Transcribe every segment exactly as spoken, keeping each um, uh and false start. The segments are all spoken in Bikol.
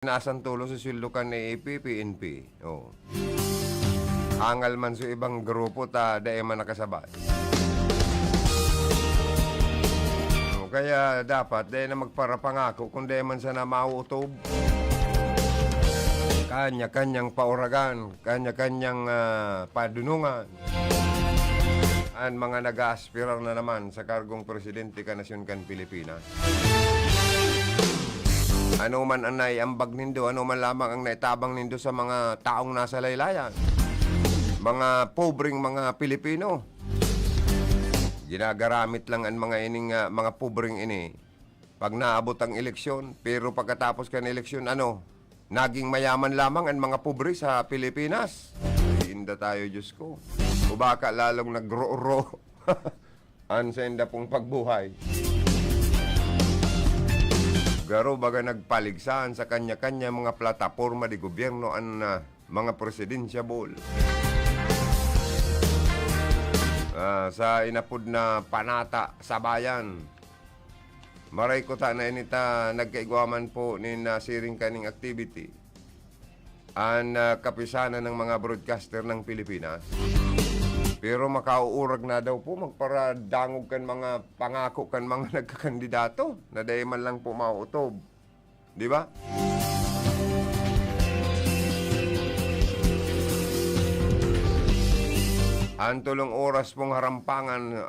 Nasantolo sa sweldo kan A A P, P N P. Oh. Angal man sa ibang grupo ta dai man nakasabay. Oh, kaya dapat dai na magparapangako kung dai man sana mautob. Kanya-kanyang pauragan, kanya-kanyang, ah, padunungan. An mga nag-aaspirar na naman sa kargong presidente kan nasyon kan Pilipinas. Ano man an naiambag nindo, ano man lamang ang naitabang nindo sa mga taong nasa laylayan, mga pobreng mga Pilipino, ginagaramit lang an mga ining, ah, mga pobreng ini pag naabot ang eleksyon. Pero pagkatapos kan eleksyon, ano? Naging mayaman lamang an mga pobre sa Pilipinas. Ay, inda tayo, Diyos ko. O baka lalong nagro-ro an sainda pong pagbuhay. Garo baga nagpaligsahan sa kanya-kanya mga plataporma de gobyerno an, ah, mga presidensyabol. Ah, sa inapod na Panata sa Bayan. Maray kuta na ini ta nagkaigwa man po nin, ah, siring kaning activity an, ah, kapisanan ng mga broadcaster ng Pilipinas. Pero makauurag na daw po magparadangog kan mga pangako kan mga nagkakandidato na dai man lang po mautob. Di ba? An tolong oras pong harampangan,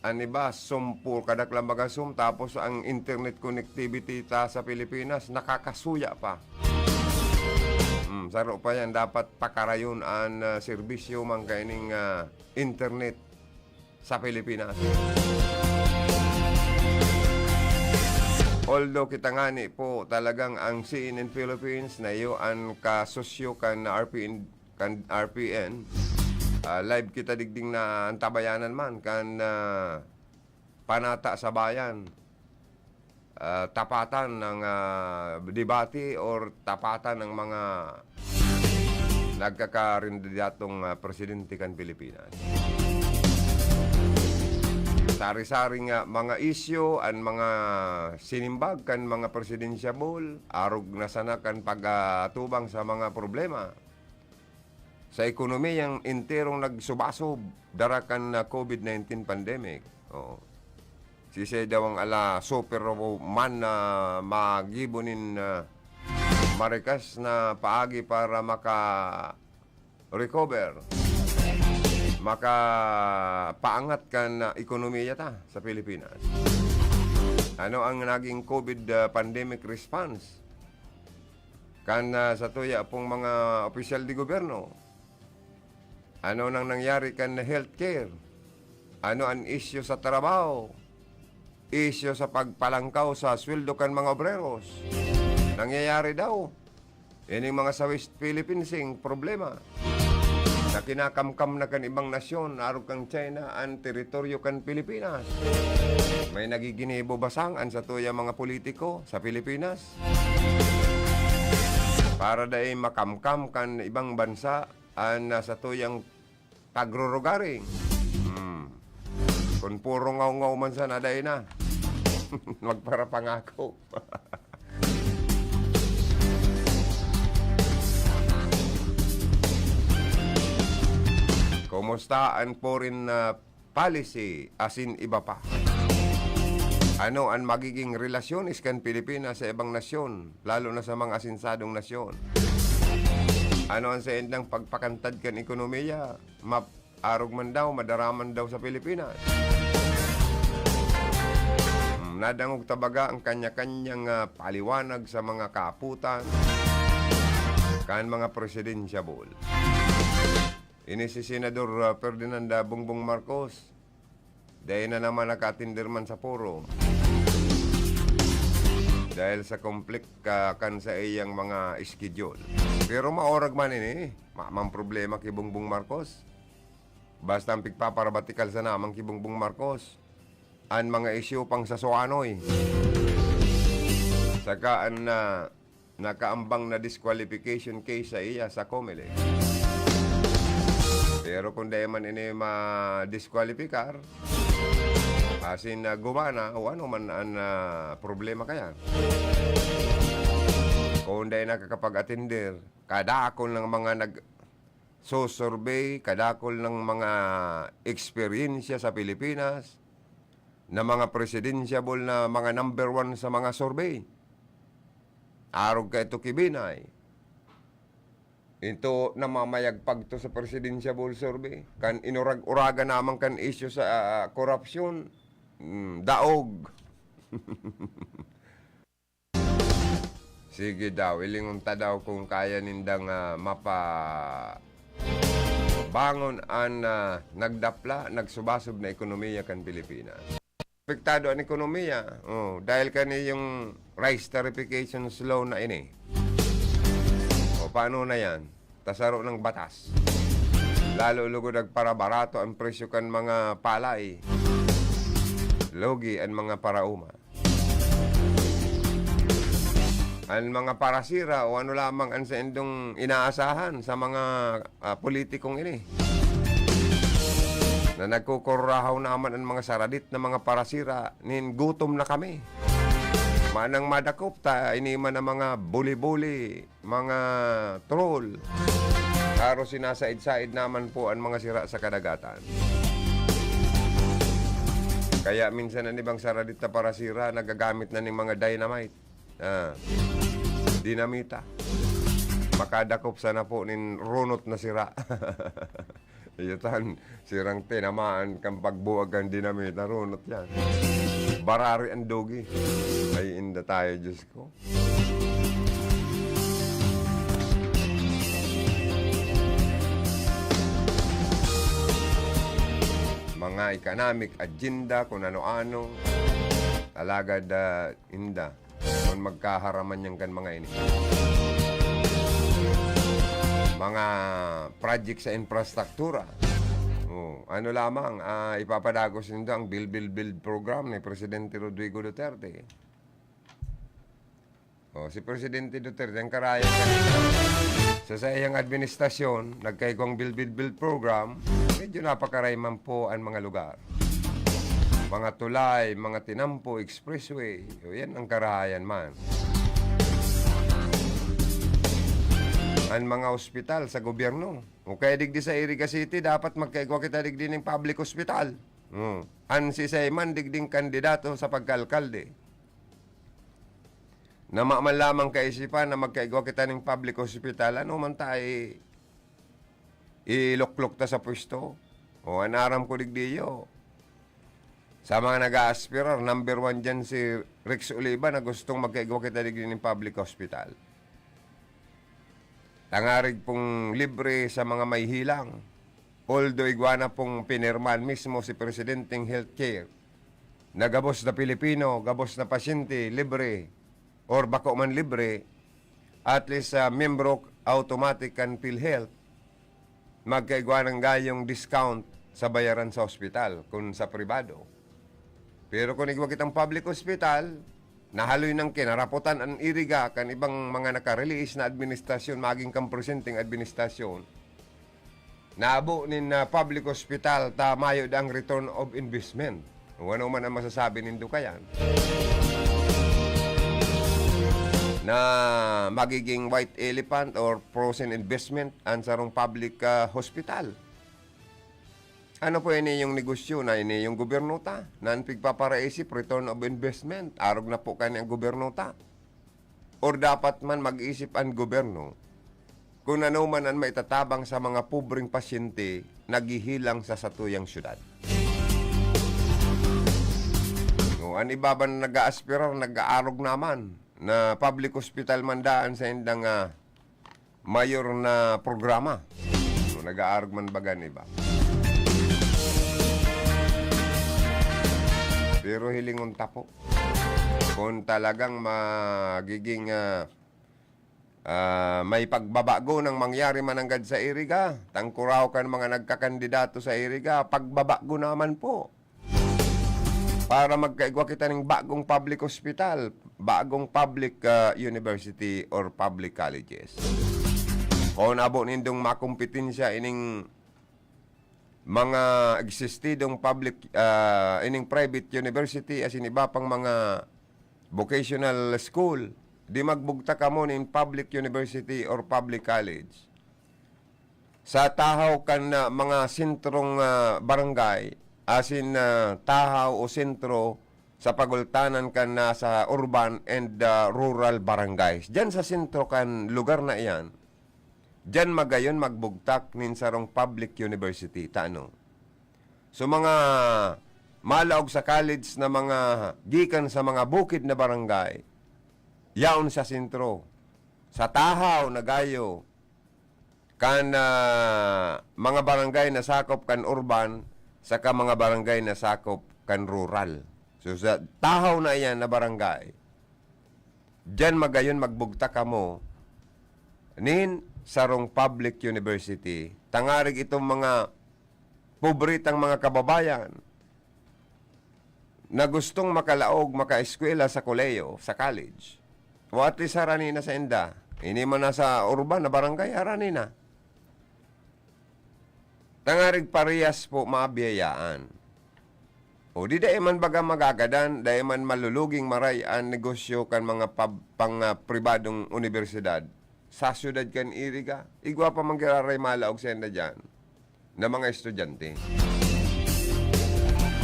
an iba, sumpul, kadaklan baga sum, tapos ang internet connectivity ta sa Pilipinas, nakakasuya pa. Hmm, saro pa yan, dapat pakarayon an, ah, serbisyo man kaining, ah, internet sa Pilipinas. Although kita ngani po talagang ang C N N Philippines na iyo an kasosyo kan R P N, kan R P N, ah, live kita digding na antabayanan man kan, ah, Panata sa Bayan. Ah, tapatan ng, ah, debate or tapatan ng mga nagkakarindidatong, ah, presidente kan Pilipinas. Sari-sari nga mga isyu an mga sinimbag kan mga presidensyabol, arog na sana kan pag-atubang sa mga problema sa ekonomiyang enterong nagsubasob dara kan, ah, COVID nineteen pandemic. Oo. Siisay daw ang ala superman na magibo nin, ah, marikas na paagi para maka-recover, makapaangat kan, ah, ekonomiya ta sa Pilipinas? Ano ang naging COVID, ah, pandemic response kan, ah, satuya pong mga opisyal de gobyerno? Ano nang nangyari kan healthcare? Ano an isyu sa trabaho? Isyu sa pagpalangkaw sa sweldo kan mga obreros? Nangyayari daw. Ining mga sa West Philippine Sea, problema na kinakamkam na kan ibang nasyon, arog kan China, an teritoryo kan Pilipinas. May nagiginibo ba sang an satuyang mga politiko sa Pilipinas? Para dai makamkam kan ibang bansa an, ah, satuyang pagrurugaring. Hmm. Kun puro ngaw-ngaw man sana, dai na. Magparapangako. Kumusta an foreign, ah, policy asin iba pa? Ano an magiging relasyones kan Pilipinas sa ibang nasyon, lalo na sa mga asensadong nasyon? Ano an saindang pagpakantad kan ekonomiya? Map-, arog man daw, madara man daw sa Pilipinas. Hmm, nadangog ta baga ang kanya-kanyang, ah, paliwanag sa mga kaaputan kan mga presidensyabol. Ini si Senador, ah, Ferdinand, ah, Bongbong Marcos, dai na naman naka-attender man sa forum dahil sa conflict ka kan sa iyang mga schedule. Pero maorag man ini, mamang problema ki Bongbong Marcos. Basta ang pigpaparabatikal sana man ki Bongbong Marcos, an mga isyu pang sa Suanoy. Saka an, ah, nakaambang na disqualification case sa iya sa Comelec. Pero kung dai man ini ma-disqualifyar, asin na gumana o ano man an, ah, problema kaya. kung dai nakakapag-atender, kadakol ng mga nag-, so-survey, kadakol ng mga eksperyensya sa Pilipinas, na mga presidentiable na mga number one sa mga survey. Arog ka ito ki Binay. Ito, namamayagpag to sa presidentiable survey. Kan inurag-uraga naman kan isyu sa, ah, korupsyon, mm, daog. Sige daw, ilingon ta daw kung kaya nindang, ah, mapa-, bangon an, ah, nagdapla, nagsubasob na ekonomiya kan Pilipinas. Apektado an ekonomiya, oh, dahil kani yung rice tariffication law na ini. O, paano na yan? Tasaro ng batas. Lalo lugod nagparabarato ang presyo kan mga palay. Lugi an mga paraoma. An mga parasira o ano lamang an saindong inaasahan sa mga, ah, politikong ini, na nagkukurahaw naman an mga saradit na mga parasira nin gutom na kami. Manang madakop ta, ini man ang mga buli-buli, mga troll. Pero sinasaid-said naman po an mga sira sa kadagatan. Kaya minsan an ibang saradit na parasira, nagagamit na ning mga dynamite. Ah, dinamita. Makadakop sana po nin runot na sira. Iyo tan, sirang tinamaan kan pagbuwag kan dinamita, runot yan. Barari an dugi. Ay, inda tayo, Diyos ko. Mga economic agenda, kung ano-ano. Alagad, ah, inda. Kung magkaharaman yan kan mga ini. Mga project sa infrastruktura. Oh, ano lamang, ah, ipapadagos nindo ang Build, Build, Build program ni Presidente Rodrigo Duterte. Oh, si Presidente Duterte, ang karayan sa saiyang administrasyon, nagkaigwang Build, Build, Build program, medyo napakaray man po ang mga lugar. Mga tulay, mga tinampo, expressway. O, yan ang karahayan man. An mga ospital sa gobyerno. O kaya digdi sa Iriga City, dapat magkaigwa kita digdi ning public hospital. Hmm. An sisay man digding kandidato sa pagkaalkalde. Na maman lamang kaisipan na magkaigwa kita ning public hospital, ano man ta i-, iluklok ta sa pwesto? O, an aram ko digdiyo, sa mga nag-aaspirar, number one diyan si Rex Oliva na gustong magkaigwa kita digdi ning public hospital. Tangarig pong libre sa mga may hilang. Although igwa na pong pinirmahan mismo si Presidenteng Healthcare na gabos na Pilipino, gabos na pasyente, libre, or bako man libre, at least, ah, miyembro automatic kan PhilHealth, magkaigwa ng gayong discount sa bayaran sa ospital, kun sa pribado. Pero kun igwa kitang public hospital, nahaloy nang kinarapotan an Iriga kan ibang mga nakarelease na administrasyon, maging kan presenteng administrasyon, nabo nin, ah, public hospital ta mayo dang return of investment. O ano man ang masasabi nindo kayan? Na magiging white elephant or frozen investment an sarong public, ah, hospital. Ano po ini yung negosyo na ini yung gobyerno ta? Na an pigpaparaisip, return of investment, arog na po kani ang gobyerno ta? Or dapat man mag-isip an gobyerno kung ano man an maitatabang sa mga pobreng pasyente naghihilang sa satuyang syudad? O, an iba man nag-aaspirar, nag-aarog naman na public hospital man daan sa indang, ah, mayor na programa. So, nag-aarog man baga an iba. Pero hilingon ta po, kung talagang magiging, ah, ah, may pagbabago nang mangyari mananggad sa Iriga, tangkuraw kan mga nagkakandidato sa Iriga, pagbabago naman po. Para magkaigwa kita ning bagong public hospital, bagong public, ah, university or public colleges. Kung abo nindong makompetensya ining mga existidong public, ah, ining private university asin iba pang mga vocational school, di magbugtak kamo nin public university or public college sa tahaw kan, ah, mga sentrong, ah, barangay, asin, ah, tahaw o sentro sa pagultanan kan nasa urban and, ah, rural barangays. Diyan sa sentro kan lugar na iyan, diyan magayon magbugtak nin sarong public university. Tano? So, mga malaog sa college na mga gikan sa mga bukid na barangay, yaon sa sentro, sa tahaw na gayo, kan, ah, mga barangay na sakop kan urban, saka mga barangay na sakop kan rural. So, sa tahaw na iyan na barangay, diyan magayon magbugtak kamo nin sarong public university. Tangarig itong mga pobretang mga kababayan na gustong makalaog, makaeskwela sa kolehiyo, sa college, o at least harani na sa inda. Ini man nasa urban na barangay, harani na. Tangarig parehas po mabiyayaan. O di dai man baga magagadan, dai man maluluging maray an negosyo kan mga pab-, pang, ah, pribadong unibersidad sa syudad kan Iriga. Igwa pa man giraray malaog sa inda diyan na mga estudyante.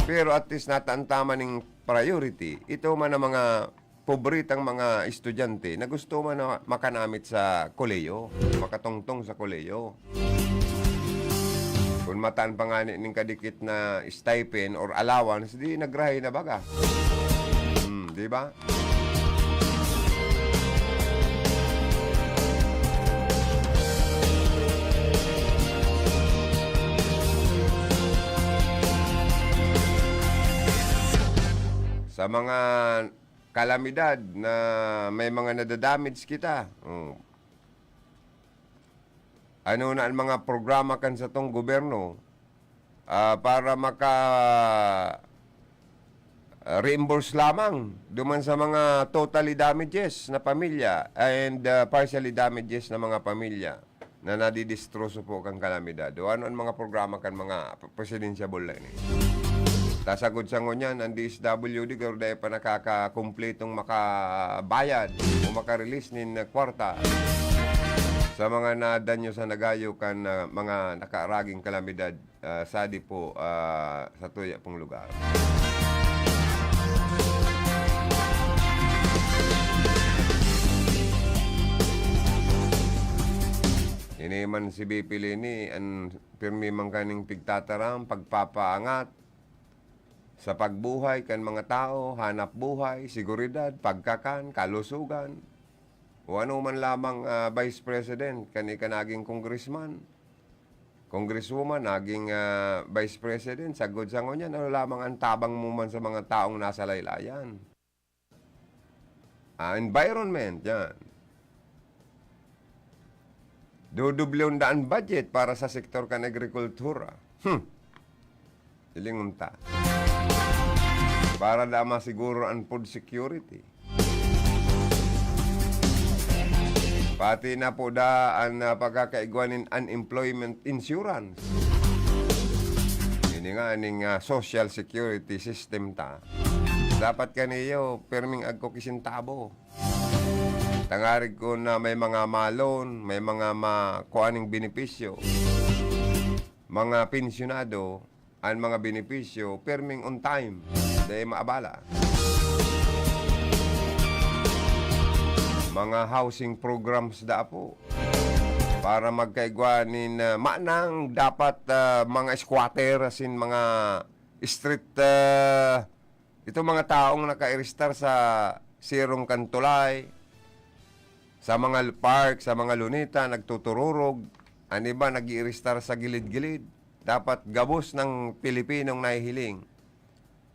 Pero at least natantaman ning priority. Ito man ang mga pobretang mga estudyante na gusto man na makanamit sa kolehiyo, makatongtong sa kolehiyo. Kun mataan pa ngani ning kadikit na stipend or allowance, di nagrahay na baga. Hmm, di ba? Sa mga kalamidad na may mga nadadamage kita. Oh. Ano na ang mga programa kan satong gobyerno, ah, para maka, ah, reimburse lamang duman sa mga totally damages na pamilya and, ah, partially damages na mga pamilya na nadidistroso po kan kalamidad? O ano ang mga programa kan mga presidentiable na ini? Ta sagkod sa ngunyan, ang D S W D garo dai pa nakakakumpletong makabayad o makarelease nin kwarta sa mga nadanyo sa nagayo kan, ah, mga nakaaraging kalamidad, ah, sadi po, ah, sa tuya pong lugar. Ini man si B P Leni, an pirmi man kaning pigtataram, pagpapaangat sa pagbuhay kan mga tawo, hanap buhay, seguridad, pagkakan, kalusugan, o ano man lamang, ah, vice president, kan ika naging congressman, congresswoman, naging, ah, vice president, sagkod sa ngunyan, ano lamang ang tabang mo man sa mga taong nasa laylayan? Ah, environment, yan. Dudublon da an budget para sa sektor kan agrikultura. Hmm. Hilingon ta. Para da masiguro an food security. Pati na po da an, ah, pagkakaigwa nin unemployment insurance. Ini nga ning, ah, social security system ta. Dapat kaniyo, pirming agko ki sentabo. Tangarig ko na may mga ma-loan, may mga ma-, kuaning benepisyo. Mga pensyonado, an mga benepisyo, pirming on time, dai maabala. Mga housing programs da po. Para magkaigwa nin, ah, manang dapat, ah, mga squatter asin mga street, ah, itong mga taong nakairistar sa sirong kan tulay, sa mga park, sa mga luneta, nagtutururog. An iba nag-iiristar sa gilid-gilid. Dapat gabos ng Pilipinong nahihiling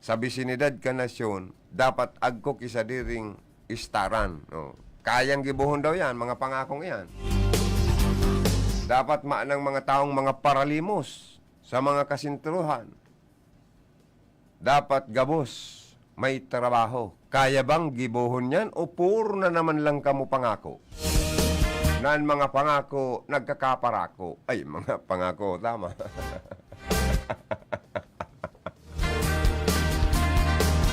sa bisinidad kan nasyon, dapat agko ki sadiring istaran, no? Kayang gibohon daw yan, mga pangakong yan. Dapat manang mga taong mga paralimos sa mga kasentrohan. Dapat gabos may trabaho. Kaya bang gibohon yan o puro na naman lang kamo pangako? Nan mga pangako, nagkakaparako. Ay, mga pangako, tama.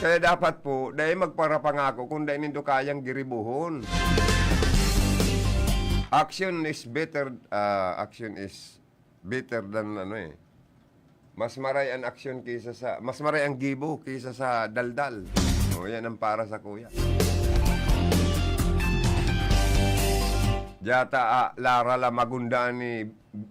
Kaya dapat po, dai magparapangako kung dai nindo kayang giribuhon. Action is better, ah, action is better than ano eh. Mas maray ang aksyon kaysa sa, mas maray ang gibo kaysa sa daldal. O, yan ang para sa kuya. Diyata, ah, Lara la magunda ni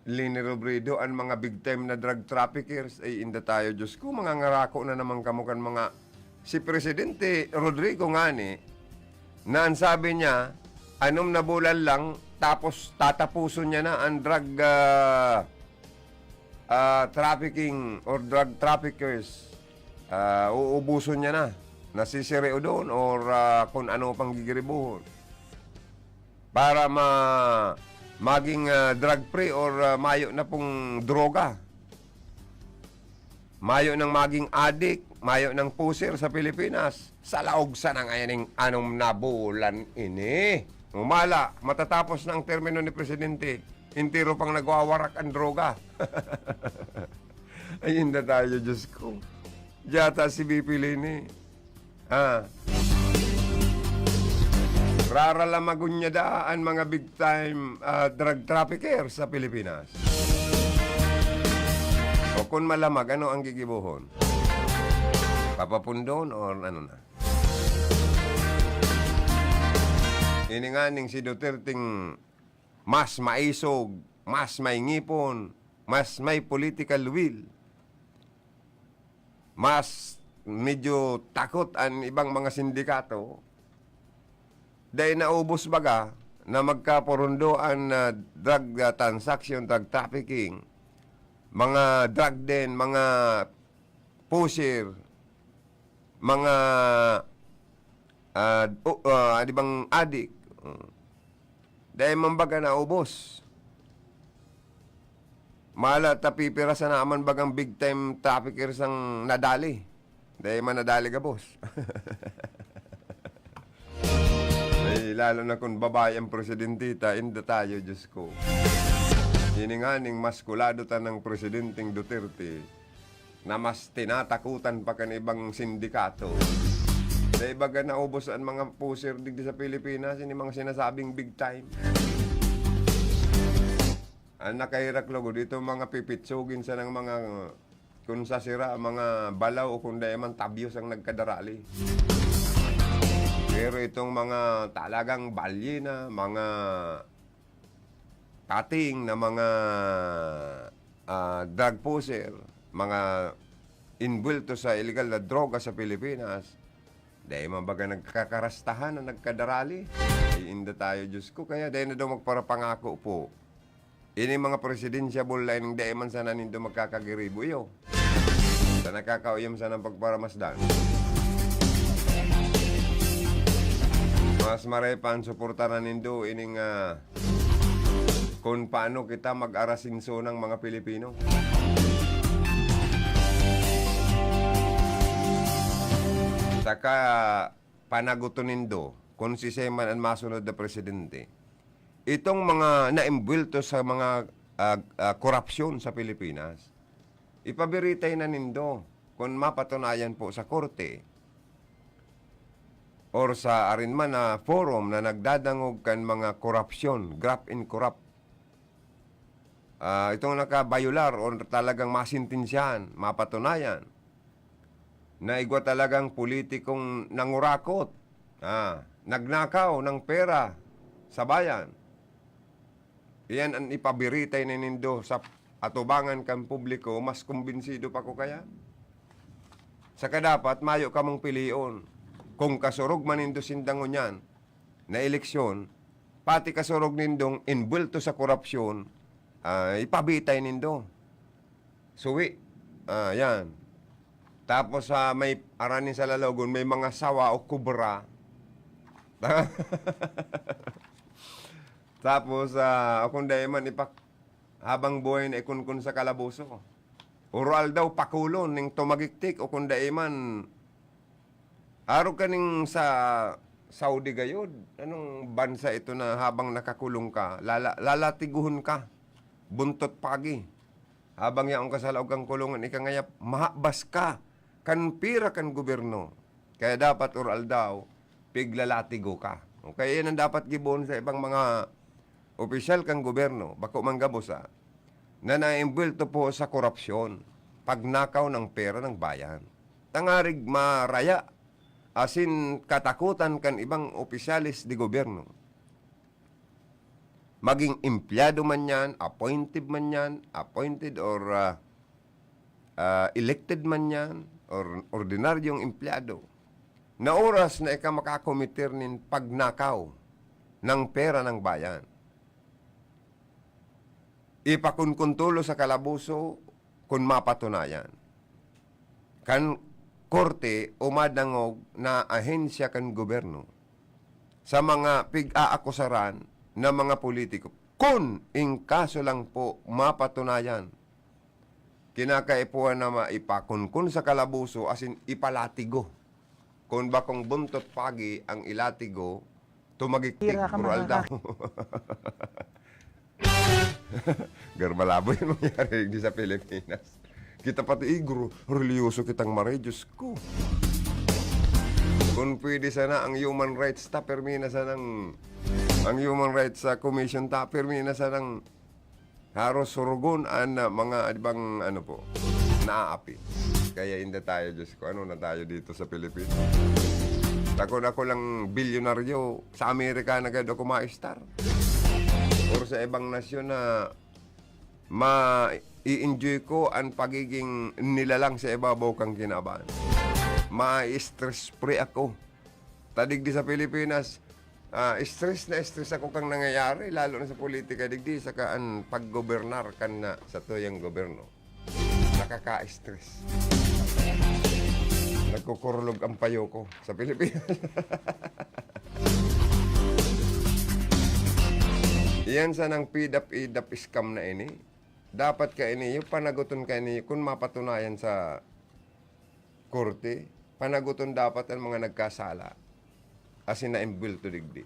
Leni Robredo, ang mga big time na drug traffickers, ay inda tayo. Diyos ko, mga ngarako na naman kamo kan mga si Presidente Rodrigo ngani, na ang sabi niya, anom na bulan lang, tapos tatapuson niya na ang drug, ah, ah, trafficking or drug traffickers. Ah, uubuson niya na. Nasisiriudon or, ah, kung ano pang gigiribuhon. Para ma-, maging, ah, drug free or, ah, mayo na pong droga. Mayo nang maging adik, mayo nang pusir sa Pilipinas. Sa laog sana ngayon ning anom na bulan ini. Humala, matatapos na ang termino ni Presidente. Entero pang nagwawarak ang droga. Ay, inda tayo, Diyos ko. Diyata si B P Leni. Ah. Rara la magunda an mga big time, ah, drug trafficker sa Pilipinas. O kun malamag, ano ang gigibohon? Papapundon or ano na? Ini nga ning si Duterteng mas maisog, mas may ngipon, mas may political will, mas medyo takot an ibang mga sindikato, dai naubos baga na magkaporundo an, ah, drug, ah, transaction, drug trafficking, mga drug den, mga pusher, mga, ah, o, ah, di bang adik? Mm. Dai man baga naubos. Mala ta pipira sana man bagang big time traffickers ang nadali. Dai man nadali gabos. Ay, lalo na kung babae ang presidente ta, inda tayo, Diyos ko. Ini nga ning maskulado ta ng Presidenteng Duterte na mas tinatakutan pa kan ibang sindikato. Dai baga naubos ang mga pusher digdi sa Pilipinas, ini mga sinasabing big time. Ang nakaherak lugod, itong mga pipitsugin sa ng mga, kung sa sira, mga balaw o kung dai man tabyos ang nagkadarali. Pero itong mga talagang balyena, mga pating na mga, ah, drug pusher, mga inbwelto sa iligal na droga sa Pilipinas, dai man baga nagkakarastahan na nagkadarali. Ay, inda tayo, Diyos ko, kaya dai na daw magparapangako po. Ini mga presidentiable line, dai man sana nindo magkakagiribo iyo. Sa nakakauyam sana ang pagparamasdan. Mas maray pa ang suportaran nindo ining, ah, kung paano kita mag-arasinso ng mga Pilipino. Saka panaguton nindo kung sisay man ang masunod na presidente. Itong mga naimbwelto sa mga, ah, ah, korapsyon sa Pilipinas, ipabiritay na nindo kung mapatunayan po sa korte or sa arin man na forum na nagdadangog kan mga korapsyon, graft and corrupt. Ah, itong nakabayular o talagang masintensyahan, mapatunayan na igwa talagang politikong nangurakot, ah, nagnakaw ng pera sa bayan. Iyan an ipabiritay na nindo sa atubangan kan publiko, mas kumbinsido pa ko kaya. Saka dapat mayo kamong pilion. Kung kasurog man nindo sinda ngunyan na eleksyon, pati kasurog nindong inbwelto sa korapsyon, ah, ipabitay nindo. Suwi. Ah, yan. Tapos, ah, may arani sa lalagon, may mga sawa o kubra. Tapos, ah, o kung dai man, ipak-, habang buhay na ikunkun sa kalaboso. Uro-aldaw, pakulon ning tumagiktik, o kung dai man, arog kaning sa Saudi gayod. Anong bansa ito na habang nakakulong ka, lala-, lalatiguhon ka, buntot pagi? Habang yaon ka sa laog kan kulungan, ika ngayap, mahabas ka kan pira kan gobyerno. Kaya dapat or aldaw, piglalatigo ka. Okay, yan ang dapat gibohon sa ibang mga opisyal kan gobyerno, bako man gabos, ah, na naimbwelto po sa korupsyon, pagnakaw ng pera ng bayan. Tangarig maraya asin katakutan kan ibang opisyales de gobyerno. Maging empleyado man yan, appointed man yan, appointed or, ah, ah, elected man yan, or ordinaryong empleyado, na oras na ika makakometer nin pagnakaw ng pera ng bayan, ipakunkuntulo sa kalabuso kun mapatunayan kan korte o madangog na ahensya kan gobyerno sa mga pig-aakusaran na mga politiko. Kun in kaso lang po mapatunayan, kinakaipuhan na maipakunkun sa kalabuso, asin ipalatigo. Kun bakong buntot pagi ang ilatigo, tumagiktik, Tira ka, bro, mga aldaw. Garbalabo yung mangyari di sa Pilipinas. Kita pati, eh, guru, reliyoso kitang maray, Diyos ko. Kung pwede sana ang human rights ta, permi na sanang, ang human rights sa commission ta, permi na sanang haros surugon an, ah, mga ibang, ano po, naaapi. Kaya inda tayo, Diyos ko, ano na tayo dito sa Pilipinas? Takot ako lang bilyonaryo, sa Amerika na gad ako ma-star. Or sa ibang nasyon na ma-i-enjoy ko an pagiging nilalang sa ibabaw kan kinaban. Ma-stress free ako. Ta digdi sa Pilipinas, ah, stress na stress ako kan nangyayari, lalo na sa politika digdi, saka an paggobernar kan na, satuyang gobyerno. Nakaka-stress. Nagkukurulog ang payo ko sa Pilipinas. Iyan sanang pidap-idap scam na ini. Dapat kaini, yung panaguton kaini, kung mapatunayan sa korte, panaguton dapat ang mga nagkasala asin naimbwelto digdi.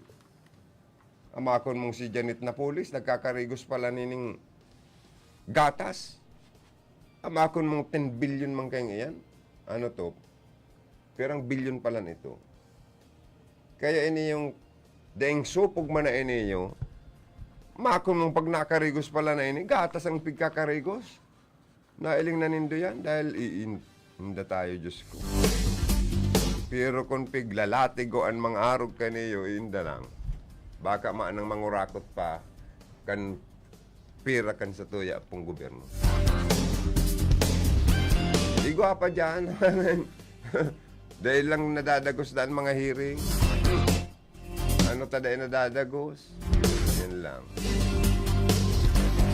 Amakon mong si Janet Napoles, nagkakarigos pala nining gatas. Amakon mong ten billion man kayong iyan. Ano to? Pirang bilyon pala nito. Kaya ini yung daing supog man na ini yung makon mong pag nakarigos pala na ini, gatas ang pigkakarigos. Nailing na nindo yan dahil iin-, inda tayo, Diyos ko. Pero kung piglalatigo an mga arog kaniyo, iinda lang. Baka manang mangurakot pa kan pira kan satuya pong gobyerno. Igwa pa dyan. Dahil lang nadadagos na an mga hearing. Ano ta dai nadadagos? Yan lang.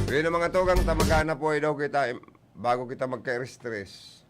Yun ang mga tugang, ta maghanap buhay daw kita, eh, bago kita magka-stress.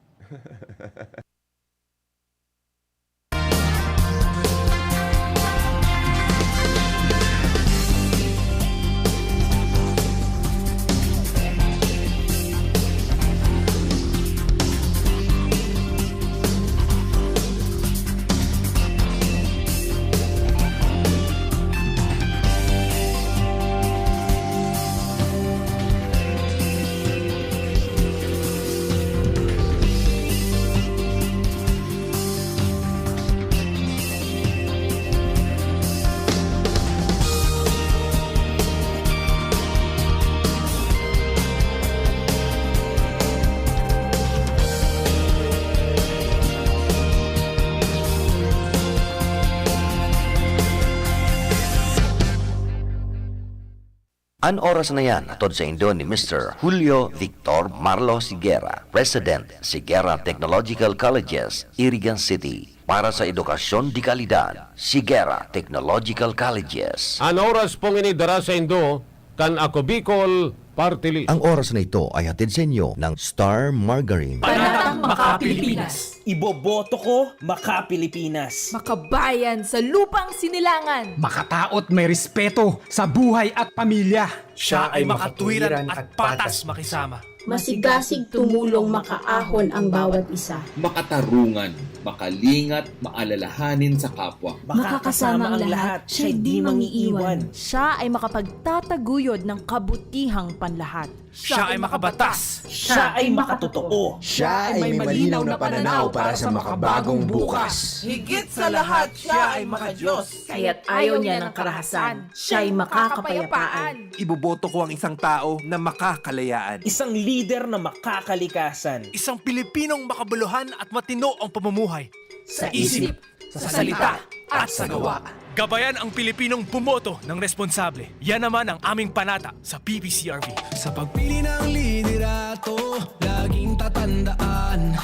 An oras na yan hatod saindo ni Mister Julio Victor Marlo Siguera, President, Siguera Technological Colleges, Irigan City. Para sa edukasyon de kalidad, Siguera Technological Colleges. An oras pong ini dara saindo kan Ako Bicol Party List. Ang oras na ito ay hatid sa inyo ng Star Margarine. Panatang Maka Pilipinas. Iboboto ko, Maka Pilipinas. Makabayan sa lupang sinilangan. Makataot, may respeto sa buhay at pamilya. Siya ay makatwiran at patas makisama. Masigasig tumulong makaahon ang bawat isa. Makatarungan, makalingat, maalalahanin sa kapwa. Makakasama ang lahat, siya'y di mangiiwan. Siya ay makapagtataguyod ng kabutihang panlahat. Siya ay makabatas. Siya ay makatotoo. Siya ay may malinaw na pananaw para sa makabagong bukas. Higit sa lahat, siya ay makadiyos. Kaya't ayaw niya ng karahasan, siya'y makakapayapaan. Iboboto ko ang isang tao na makakalayaan. Isang lider na makakalikasan. Isang Pilipinong makabuluhan at matino ang pamumuhay. Sa isip, sa salita, at sa gawa. Gabayan ang Pilipinong bumoto ng responsable. Yan naman ang aming panata sa P P C R V. Sa pagpili ng liderato, laging tatandaan,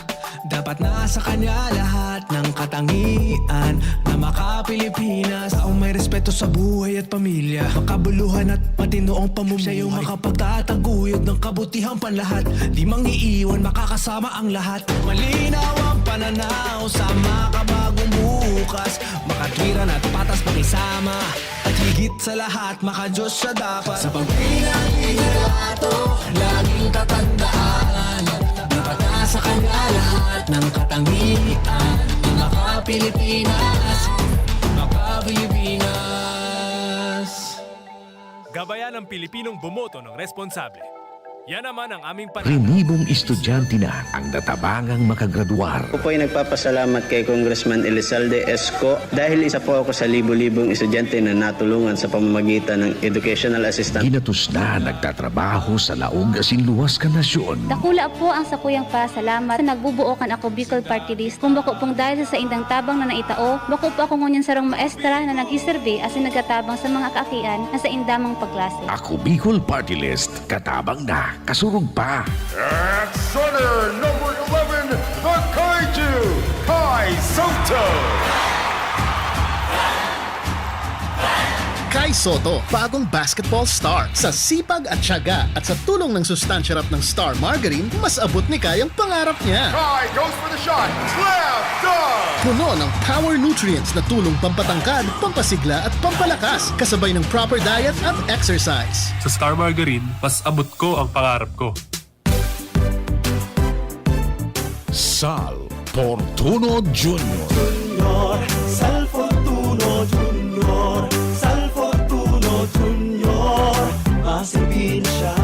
dapat nasa kanya lahat ng katangian na maka-Pilipinas. Taong may respeto sa buhay at pamilya, makabuluhan at matino ang pamumuhay. Siya yung makapagtataguyod ng kabutihang panlahat. Di mangiiwan, makakasama ang lahat. Malinaw ang pananaw sa makabagong bukas. Makatwiran at patas pakisama. At higit sa lahat, makadiyos siya dapat. Sa pagpili ng liderato, laging tatandaan, dapat nasa kanya lahat ng katangian. Maka-Pilipinas, maka-Pilipinas. Gabayan ang Pilipinong bumoto ng responsable. Yan naman ang aming panata. Rinibong estudyante na ang natabangang makagradwar. Ako po ay nagpapasalamat kay Congressman Elizalde Esco dahil isa po ako sa libo-libong estudyante na natulungan sa pamamagitan ng educational assistance. Ginatos na nagtatrabaho sa laog asin luwas kan nasyon. Dakula po ang sakuyang pasalamat sa nagbubuo kan Ako Bicol Party List. Kung bako pong dahil sa saindang tabang na naitao, bako po ako ngunyan sarong maestra na nagsiserbi asin nagtatabang sa mga kaakian na sainda mang pagklase. Ako Bicol Party List, katabang na, kasurog pa. At starter number eleven, the Kaiju, Kai Soto. Kai Soto, bagong basketball star. Sa sipag at tiyaga at sa tulong ng sustansya rap ng Star Margarine, mas abot ni Kai ang pangarap niya. Kai goes for the shot. Slam dunk! Puno ng power nutrients na tulong pampatangkad, pampasigla at pampalakas, kasabay ng proper diet at exercise. Sa Star Margarine, mas abot ko ang pangarap ko. Sal Fortuno Junior. Junior, Sal Fortuno Junior, Sal Fortuno Junior, maserbisya.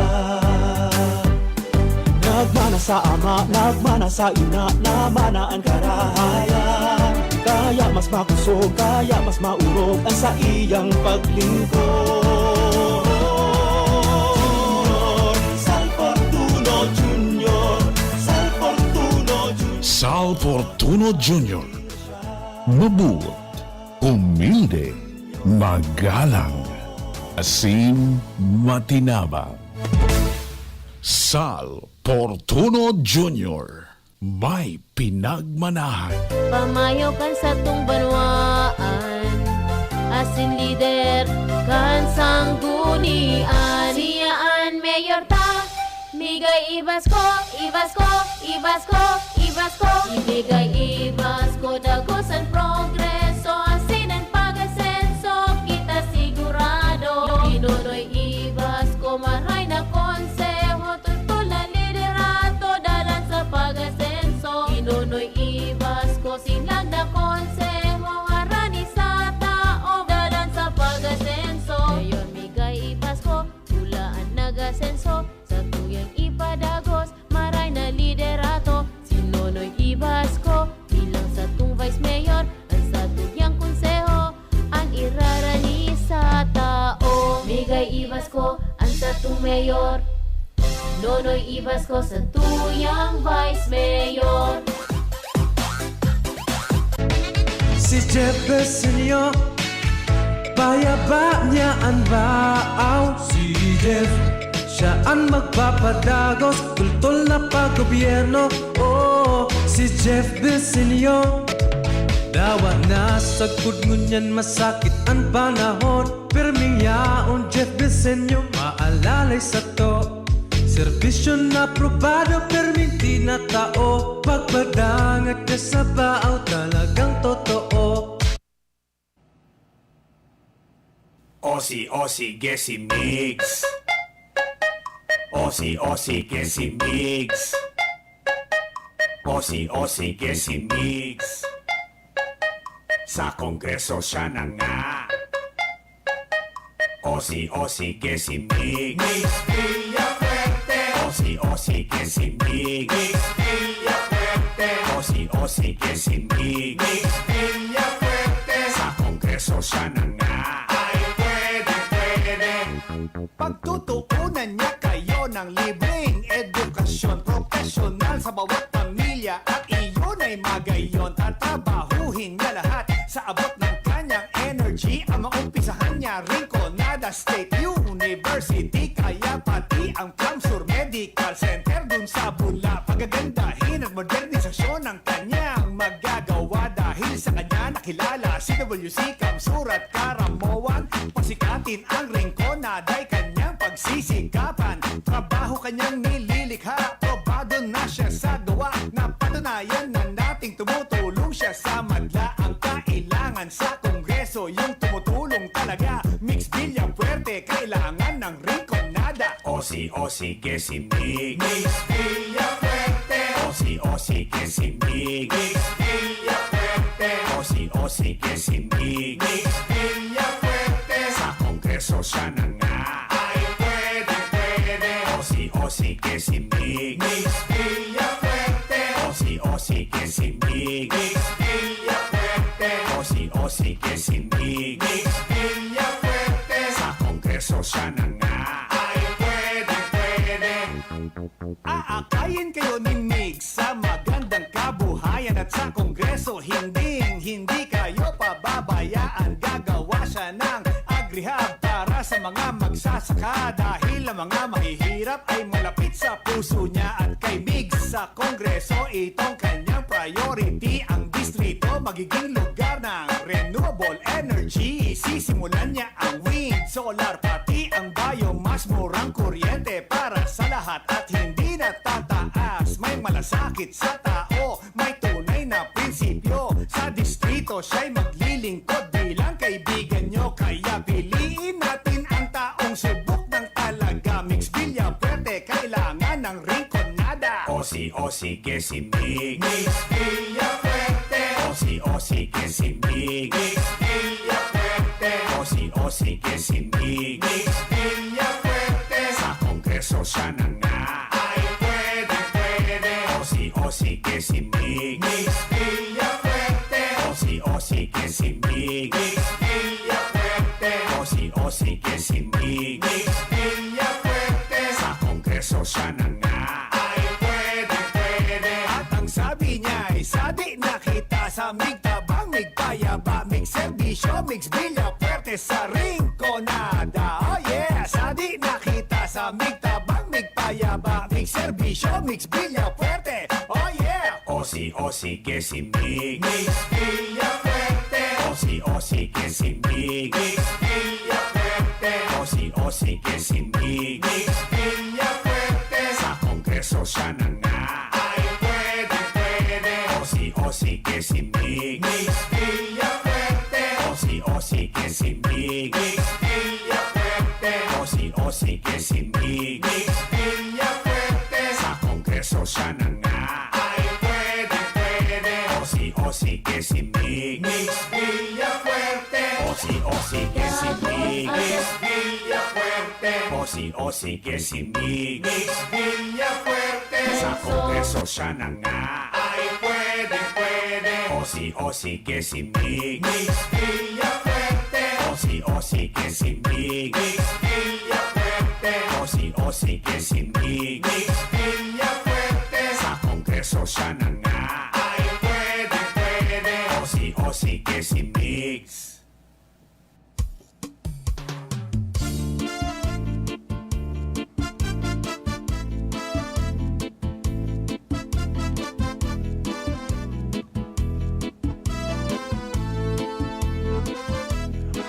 Nagmana sa ama, nagmana sa ina, namana an karahayan. Kaya mas makusog, kaya mas maurog an saiyang paglingkod. Sal Fortuno Junior, Sal Fortuno Junior. Sal Fortuno Junior. Mabuot, humilde, magalang, asin matinabang. Sal Fortuno Junior. May pinagmanahan. Pamayo kan satong banwaan, asin lider kan sanggunian. Siya an mayor ta, migay i-Basko, i-Basko, i-Basko, i-Basko. Migay i-Basko, dagos an progreso, asin an pag-asenso, kita sigurado. Ginonoy i-Basko, maray na konseho, tol na liderato, dalan sa pag-asenso. Ginonoy i-Basko, sinlag na konseho, harani sa taob, dalan sa pag-asenso. Mayor, migay i-Basko, pula an nag-asenso, satuyang ipadagos, maray na liderato. Si Nonoy i-Basko, bilang satong vice mayor, an satuyang konseho, an irarani sa tao. Migay i-Basko, an satong mayor. Nonoy i-Basko, satuyang vice mayor. Si Jeff Besenyo, payaba niya an baaw. Si Jeff, siya an magpapadagos, tol na paggobyerno. Oo, si Jeff Besenyo. Dawa na sagkod ngunyan masakit an panahon. Perming yaon, Jeff Besenyo, maalalay sato. Serbisyo na aprobado, perming tinatao. Pagpadangat ka sa baaw, talagang totoo. Osi, osi, gesi mix. Osi-osi ke si Migs. Osi-osi ke si Migs. Sa Kongreso siya na nga. Osi-osi ke si Migs. Migs Villafuerte. Osi-osi ke si Migs. Migs Villafuerte. Osi-osi ke si Migs. Migs Villafuerte. Sa Kongreso siya na nga. Ay, pwede, pwede. Pagtutuunan niya kayo ng libreng edukasyon, profesional sa bawat pamilya, at iyon ay magayon. Tatrabahuhin niya lahat sa abot ng kanyang energy. Ang maumpisahan niya, Rinconada State University, kaya pati ang CamSur Medical Center dun sa Bula. Pagagandahin at modernisasyon ang kanyang magagawa. Dahil sa kanya nakilala si W C CamSur at Caramoan. Pasikatin ang Rinconada ay kanyang pagsisikapan. Trabaho kanyang nililikha, probado na siya sa gawa. Napatunayan na nating tumutulong siya sa madla. Ang kailangan sa Kongreso, yung tumutulong talaga. Migs Villafuerte, kailangan ng Rinconada. Osi-osi ke si Migs. Migs Villafuerte. Osi-osi ke si Migs. Migs Villafuerte. Osi-osi ke si Migs. Migs Villafuerte. Sa Kongreso siya na nga. Ay, pwede, pwede. Osi-osi ke si Migs. Migs Villafuerte. Osi-osi ke si Migs. Migs Villafuerte. Osi-osi ke si Migs. Migs Villafuerte. Sa Kongreso siya na nga. Ay, pwede, pwede. Aakayin kayo ni Migs sa magandang kabuhayan at sa Kongreso, hinding-hindi kayo pababayaan. Gagawa siya ng agrihab para sa mga magsasaka, dahil ang mga mahihirap ay malapit sa puso niya. At kay Migs sa Kongreso, itong kanyang priority. Ang distrito magiging lugar ng renewable energy. Sisimulan niya ang wind, solar, pati ang biomass. Murang kuryente para sa lahat at hindi natataas. May malasakit sa tao, may tunay na prinsipyo. Sa distrito, siya'y maglilingkod bilang kaibigan nyo. Kaya piliin natin ang taong subok ng talaga. Migs Villafuerte, kailangan ng Rinconada. Osi-osi ke si Migs. Migs Villafuerte. Osi-osi ke si Migs. Migs Villafuerte. Osi-osi ke si Migs. Migs Villafuerte. Sa Kongreso siya na nga. Ay, pwede, pwede. Osi-osi ke si Migs. Migs Villafuerte. Osi-osi ke si Migs. Migs Villafuerte. Osi-osi ke si Migs. Migs Villafuerte. Sa Kongreso siya na nga. Ay, pwede, pwede. At ang sabi niya ay, "Sadi na kita sa Migs Tabang, Migs Payaba, Migs Serbisyo, Migs Villafuerte sa Rinconada." Oh yeah! Sadi na kita sa Migs Tabang, Migs Payaba, Migs Serbisyo, Migs Villafuerte. Oh yeah! Osi-osi ke si Migs. Migs Villafuerte. Osi-osi ke si Migs. Migs Villafuerte. Osi-osi ke si Migs. Migs Villafuerte. Sa Kongreso siya na nga. Ay, pwede, pwede. Osi-osi ke si Migs. Migs Villafuerte. Osi-osi ke si Migs. Migs Villafuerte. Osi-osi ke si Migs. Migs Villafuerte. Sa Kongreso siya na nga. Ay, pwede, pwede. Osi-osi ke si Migs. Migs Villafuerte. Osi-osi ke si Migs. Migs Villafuerte. Osi-osi ke si Migs. Migs Villafuerte. Sa Kongreso siya na nga. Ay, pwede, pwede. Osi-osi ke si Migs. Migs Villafuerte. Osi-osi ke si Migs. Migs Villafuerte. Osi-osi ke si Migs. Migs Villafuerte. Sa Kongreso siya na nga. Ay, pwede, pwede. Osi-osi ke si Migs.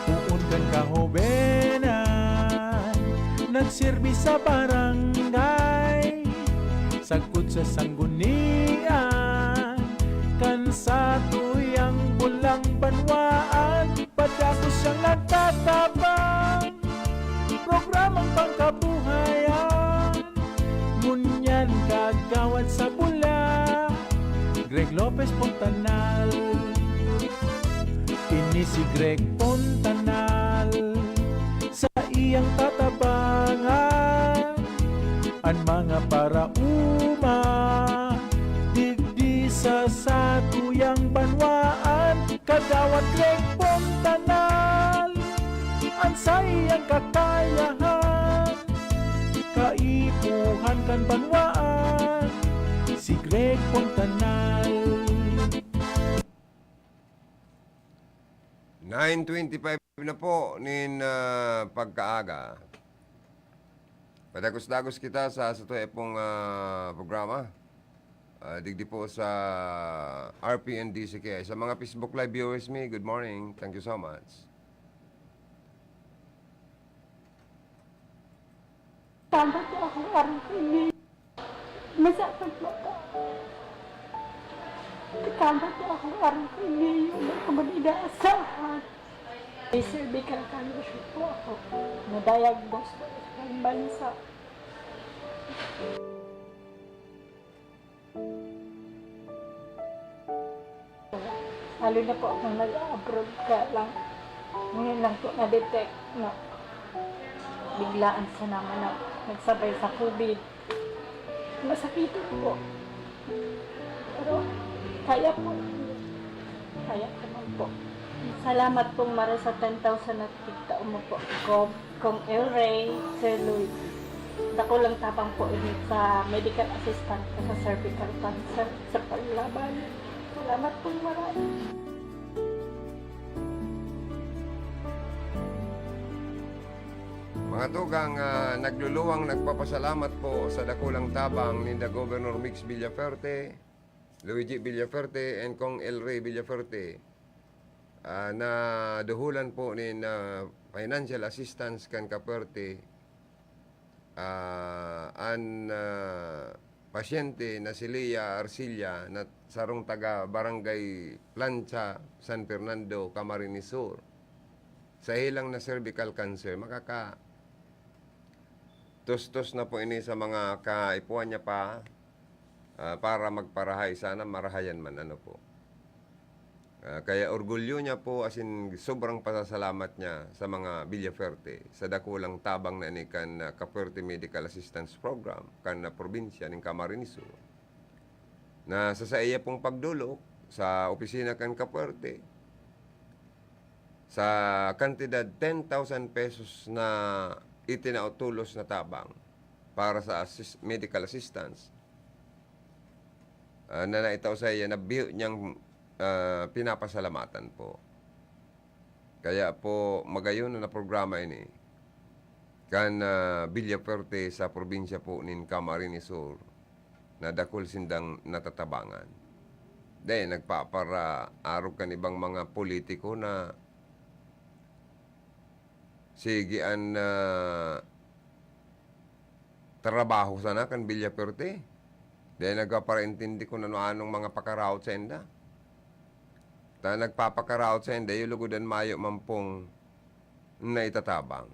Poon kan kahobenan, nagserbi sa barangay, sagkod sa sanggunian, kan satuyang bulang banwaan, padagos siyang nagtatabang. Programang pangkabuhayan, Lopez Fontanal. Ini si Greg Fontanal, saiyang tatabangan an mga paraoma digdi sa satuyang banwaan. Kagawad Greg Fontanal, an saiyang kakayahan, kaipuhan kan banwaan, si Greg Fontanal. Nine twenty-five na po nin, ah, pagkaaga. Padagos-dagos kita sa satuya pong, ah, programa. Ah, digdi po sa R P N D C K I. Sa mga Facebook Live viewers mi, good morning. Thank you so much. Tama po ako, Arvin. Masakit po ako. Tama po ako, Arvin. Yung may kumunidad sa akin. May cervical cancer po ako. Na-diagnose po sa ibang bansa. Lalo na po akong nag-abroad ka lang. Ngayon lang po na-detect na biglaan sa naman na nagsabay sa COVID. Masakit po. Pero kaya po. Kaya ko man po. Salamat pong mara sa ten thousand na tigtao mo po. Gob, Kong El Rey, Sir Luigi. Dakulang tabang po ini sa medical assistant ko sa cervical cancer sa paglaban. Salamat pong marami. Mga tugang, ah, nagluluwang nagpapasalamat po sa dakulang tabang ninda Governor Mix Villafuerte, Luigi Villafuerte, and Kong El Rey Villafuerte. Ah, naduhulan po nin, ah, financial assistance kan Cafuerte, ah, an, ah, pasyente na si Lea Arcilla na sarong taga Barangay Plancha, San Fernando, Camarines Sur. Sa ilang na cervical cancer, makaka-, tustos na po ini sa mga kaipuhan niya pa, ah, para magparahay. Sana marahayan man, ano po. Ah, kaya orgulyo niya po, as in, sobrang pasasalamat niya sa mga Villafuerte, sa dakulang tabang na ini kan, ah, Cafuerte Medical Assistance Program, kan, ah, probinsya nin Camarines Sur. Na sa saiya pong pagdolok sa opisina kan Cafuerte, sa kantidad ten thousand pesos na itinao tolos na tabang para sa assist-, medical assistance, ah, na naitao saiya, nabiyo niyang, ah, pinapasalamatan po. Kaya po, magayon na programa ini kan, ah, Villafuerte sa probinsya po nin Camarines Sur, na dakul sindang natatabangan. Dai nagpaparaarog kan ibang mga politiko na sige an, ah, trabaho sana kan Villafuerte. Dai nagpaparaintindi kun ano-anong mga pakaraot sainda. Ta nagpapakaraot sainda, iyo lugod an mayo man pong naitatabang.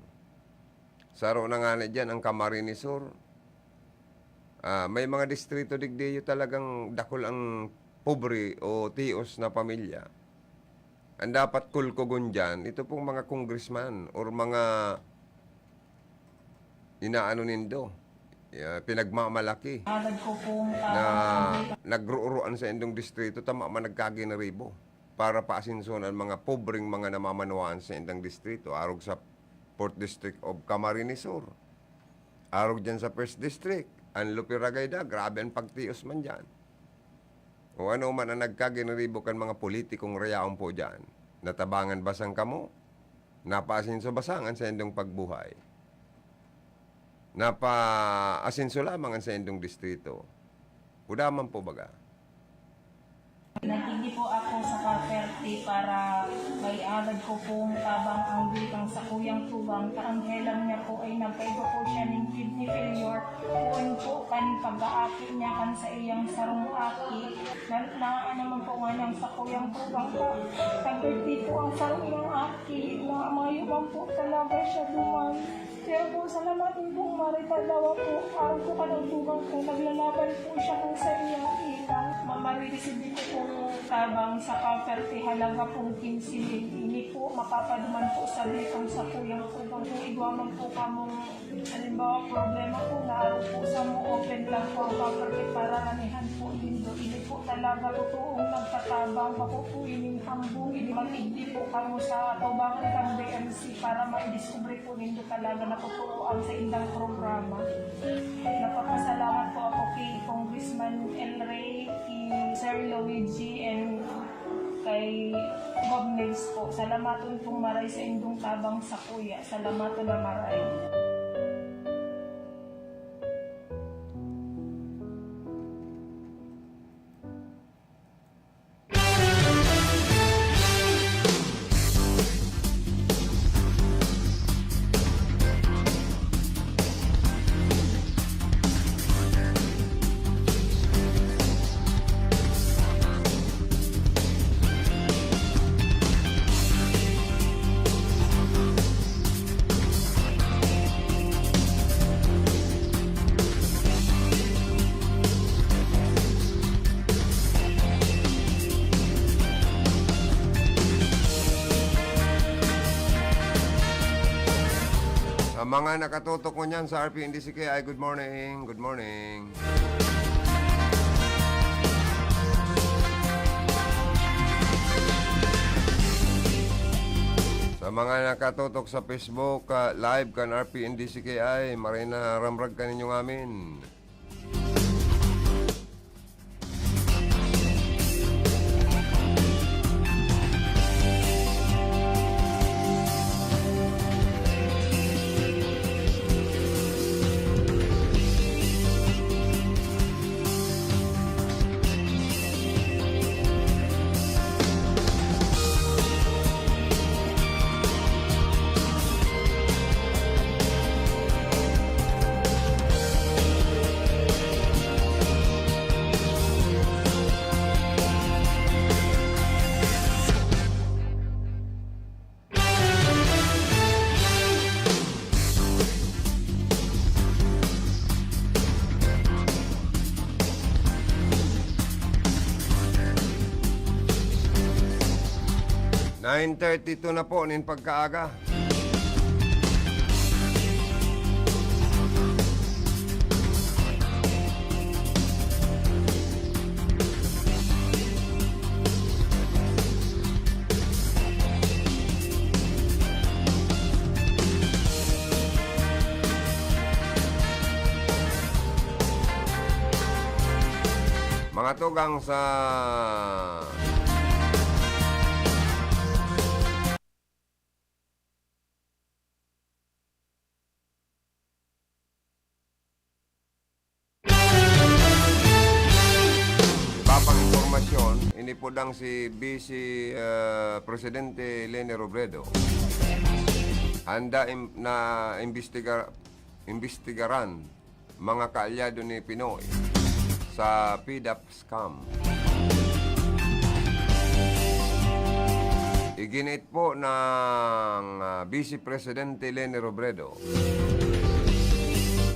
Saro na ngani diyan an Camarines Sur. Ah, may mga distrito digdi iyo talagang dakul ang pobre o tios na pamilya. An dapat kulkugon diyan, ito pong mga congressman or mga inaano nindo, ah, pinagmamalaki Alad ko pong na ah, nagrooruan sa indong distrito, tama man nagkaginaribo para paasensohan an mga pobreng mga namamanwaan sa indang distrito, arog sa fourth District of Camarines Sur, arog diyan sa first District, an Lupiragayda, grabe an pagtios man diyan. O ano man an nagkaginaribo kan mga politikong rayaon po diyan, natabangan ba san kamo? Napaasenso ba san an saindong pagbuhay? Napaasenso lamang an saindong distrito? Kuda man po baga? Nagtigdi po ako sa Cafuerte para maialad ko pong tabang ang butang sa kuyang tugang. Kaanghelan niya po ay nagkaiba po siya ng kidney failure. Poon po kan pag-aaki niya kan sa iyang sarong aki. Na, na ano man po nga nang sa kuyang tugang ka. Nagkirti po ang sarong iyang aki na mayo man po talaga siya duman. Kaya po, salamat po, Mare Palawa po. Araw po ka ng tugang po, naglalaban po siya kung sa iyang ina. Mama Reyes, hindi po pong tabang sa cover, ti halaga pong quince mil. Ini po, mapapaduman po sa bitong sa kuyang tugang. Kung igwa man po kamong, halimbawa, problema po, na araw po sa mo, open lang po ang cover, ti para ranihan po nindo. Ini po talaga totoong nagtatabang. Bako po ining hambong, ini matigdi po kamo sa tubangan kang B M C para maidiskubre po nindo talaga na totoo ang saindang programa. Nagpapasalamat po ako kay Congressman El Rey, kay Sir Luigi, and kay Gov Nels po. Salamaton pong maray sa indong tabang sakuya. Salamaton na maray. Sa mga nakatutok mo niyan sa R P N D C K I, good morning, good morning. Sa mga nakatutok sa Facebook, ah, live kan R P N D C K I, maray na ramrag kaninyo ngamin. Nine thirty-two na po nin pagkaaga. Mga tugang sa Iba pang impormasyon, inipudang si Vice, ah, Presidente Leni Robredo. Handa im-, na imbestiga-, imbestigaran mga kaalyado ni Pinoy sa PDAP scam. Iginiit po ng, ah, Vice Presidente Leni Robredo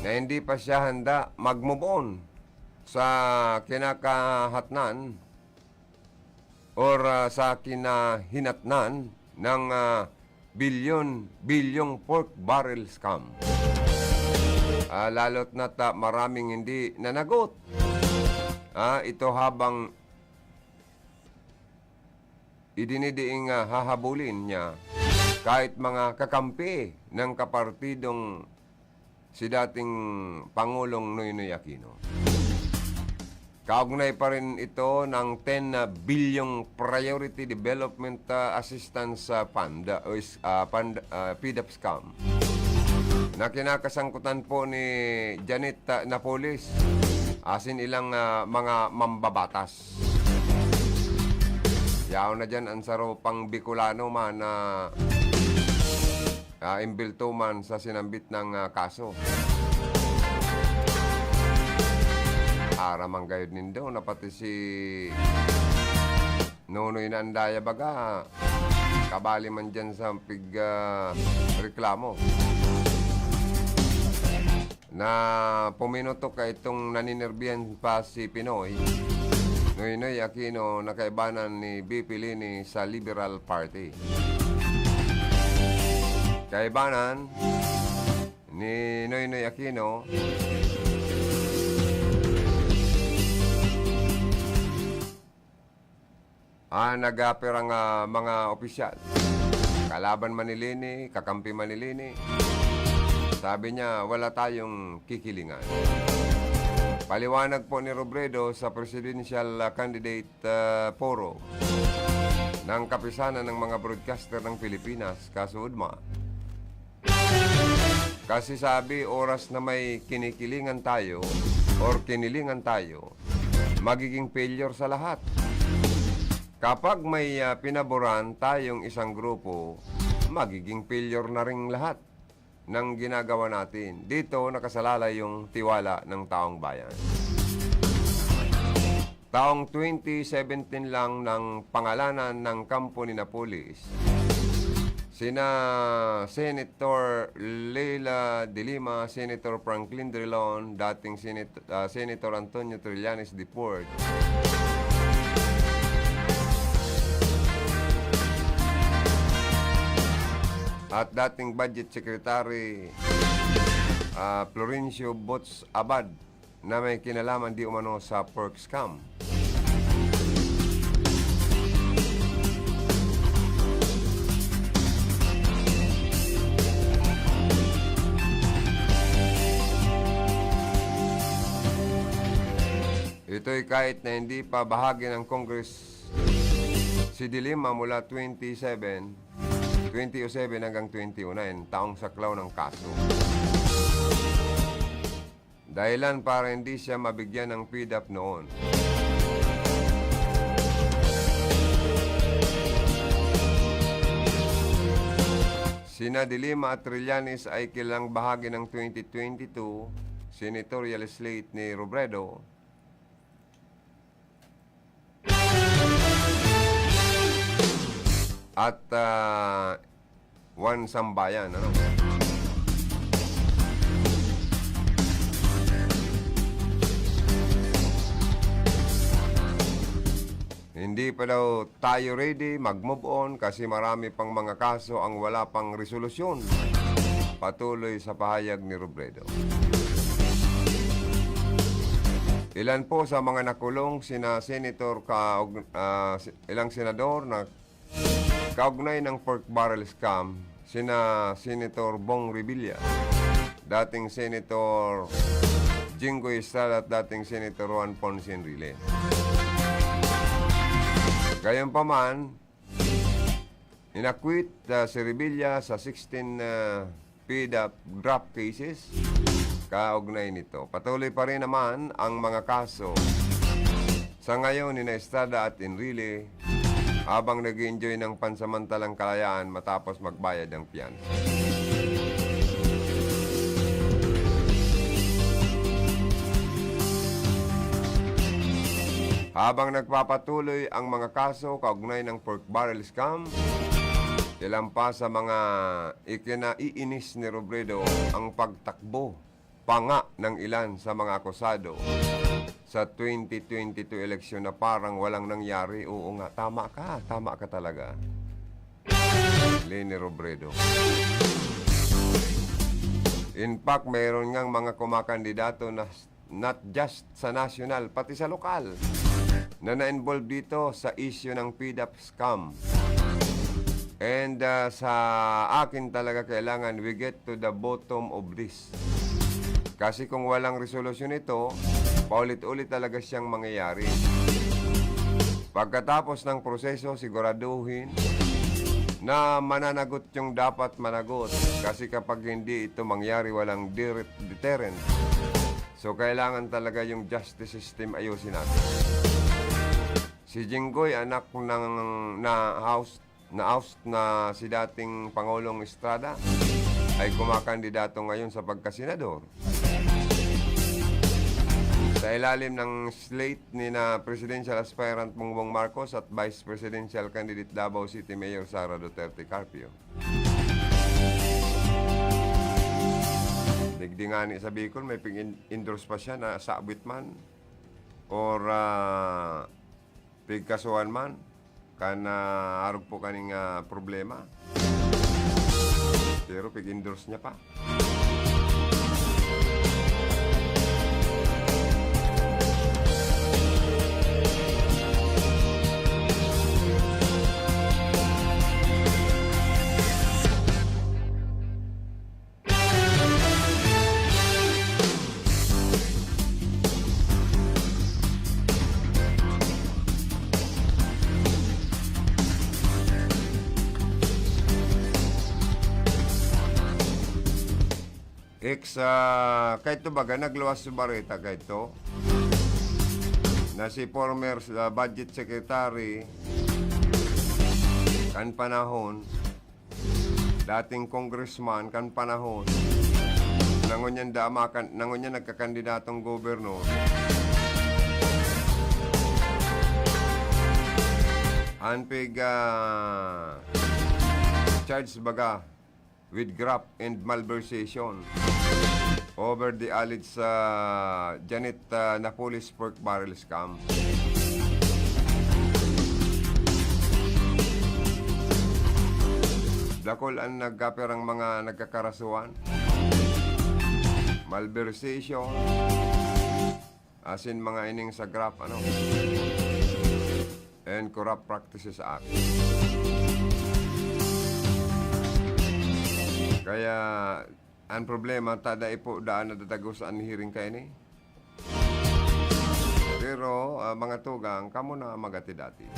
na hindi pa siya handa mag-move on sa kinakahatnan or, ah, sa kinahinatnan ng, ah, bilyon-bilyong pork barrel scam. Ah, lalo't na't, ah, maraming hindi nanagot. Ah, ito habang idinidiing, ah, hahabulin niya kahit mga kakampi ng kapartidong si dating Pangulong Noynoy Aquino. Kaugnay pa rin ito ng ten bilyong Priority Development, ah, Assistance, ah, Fund, ah, o is-, ah, fund, ah, PDAP scam, na kinakasangkutan po ni Janet, ah, Napoles, asin ilang, ah, mga mambabatas. Yaon na diyan ang saro pang Bicolano man na, ah, imbelto man sa sinambit na, ah, kaso. Aram man gayod nindo na pati si Nonoy na Andaya baga, kabali man diyan sa pig-, ah, reklamo. na puminutok ka itong naninerbihan pa si Pinoy, Noynoy Aquino, na kaibanan ni V P Leni sa Liberal Party. Kaibanan ni Noynoy Aquino, ah, nag-apirang, ah, mga opisyal. Kalaban man ni Leni, kakampi man ni Leni. Sabi niya, "Wala tayong kikilingan." Paliwanag po ni Robredo sa presidential, ah, candidate, ah, forum ng Kapisanan ng mga Broadcaster ng Pilipinas, KASUDMA. Kasi sabi, oras na may kinikilingan tayo or kinilingan tayo, magiging failure sa lahat. Kapag may, ah, pinaboran tayong isang grupo, magiging failure na ring lahat ng ginagawa natin. Dito nakasalalay yung tiwala ng taong bayan. Taong twenty seventeen lang nang pangalanan ng kampo ni Napoles, sina Senator Leila de Lima, Senator Franklin Drilon, dating Senat-, ah, Senator Antonio Trillanes the fourth, at dating Budget Secretary, ah, Florencio Boots Abad, na may kinalaman di umano sa pork scam. Ito'y kahit na hindi pa bahagi ng Congress si De Lima mula twenty seven, twenty oh seven hanggang twenty oh nine, taong saklaw ng kaso. Dahilan para hindi siya mabigyan ng PDAP noon. Sina De Lima at Trillanes ay kilalang bahagi ng twenty twenty-two senatorial slate ni Robredo. At, ah, Juan Sambayan, ano? Hindi pa daw tayo ready mag-move on kasi marami pang mga kaso ang wala pang resolusyon. Patuloy sa pahayag ni Robredo. Ilan po sa mga nakulong sina Senator Kaug-, ah, si-, ilang senador na kaugnay ng pork barrel scam, sina Senator Bong Revilla, dating Senator Jinggoy Estrada at dating Senator Juan Ponce Enrile. Gayunpaman, in-acquit, ah, si Revilla sa sixteen, ah, PDAP draft cases kaugnay nito. Patuloy pa rin naman ang mga kaso sa ngayon ni na Estrada at Enrile habang nag-enjoy ng pansamantalang kalayaan matapos magbayad ng piyansa. Habang nagpapatuloy ang mga kaso kaugnay ng pork barrel scam, ilan pa sa mga ikinaiinis ni Robredo ang pagtakbo pa nga ng ilan sa mga akusado sa twenty twenty-two eleksyon na parang walang nangyari. Oo nga, tama ka, tama ka talaga, Leni Robredo. In fact, mayroon ngang mga kumakandidato na not just sa national, pati sa lokal, na na-involve dito sa issue ng PDAP scam. And, ah, sa akin talaga, kailangan we get to the bottom of this. Kasi kung walang resolusyon ito, paulit-ulit talaga siyang mangyayari. Pagkatapos ng proseso, siguraduhin na mananagot yung dapat managot. Kasi kapag hindi ito mangyari, walang dire-, deterrent. So, kailangan talaga yung justice system ayusin natin. Si Jinggoy, anak ng na-oust, na-oust na si dating Pangulong Estrada, ay kumakandidato ngayon sa pagkasenador. Sa ilalim ng slate ni na presidential aspirant Bongbong Marcos at vice presidential candidate Davao City Mayor Sara Duterte Carpio. Digdi ngani sa Bicol, may pig-in-, endorse pa siya na sabit man or, ah, pigkasuhan man, kan, ah, arog po kaning, ah, problema. Pero pig-endorse niya pa. Ex, ah, kaito baga, nagluwas sa bareta kaito na si former, ah, budget secretary kan panahon, dating congressman kan panahon, na ngunyan dama kan, na ngunyan nagkakandidatong gobernador. An pig, ah, charge baga with graft and malversation over the alleged, ah, Janet, ah, Napoles pork barrel scam. Dakul an nagkaperang mga nagkakarasuhan, malversation, asin mga ining sa graft, ano, and Corrupt Practices Act. Kaya, ang problema, ta dai po daan nadadagos an hearing kaini. Pero, ah, mga tugang, kamo na magati-dati.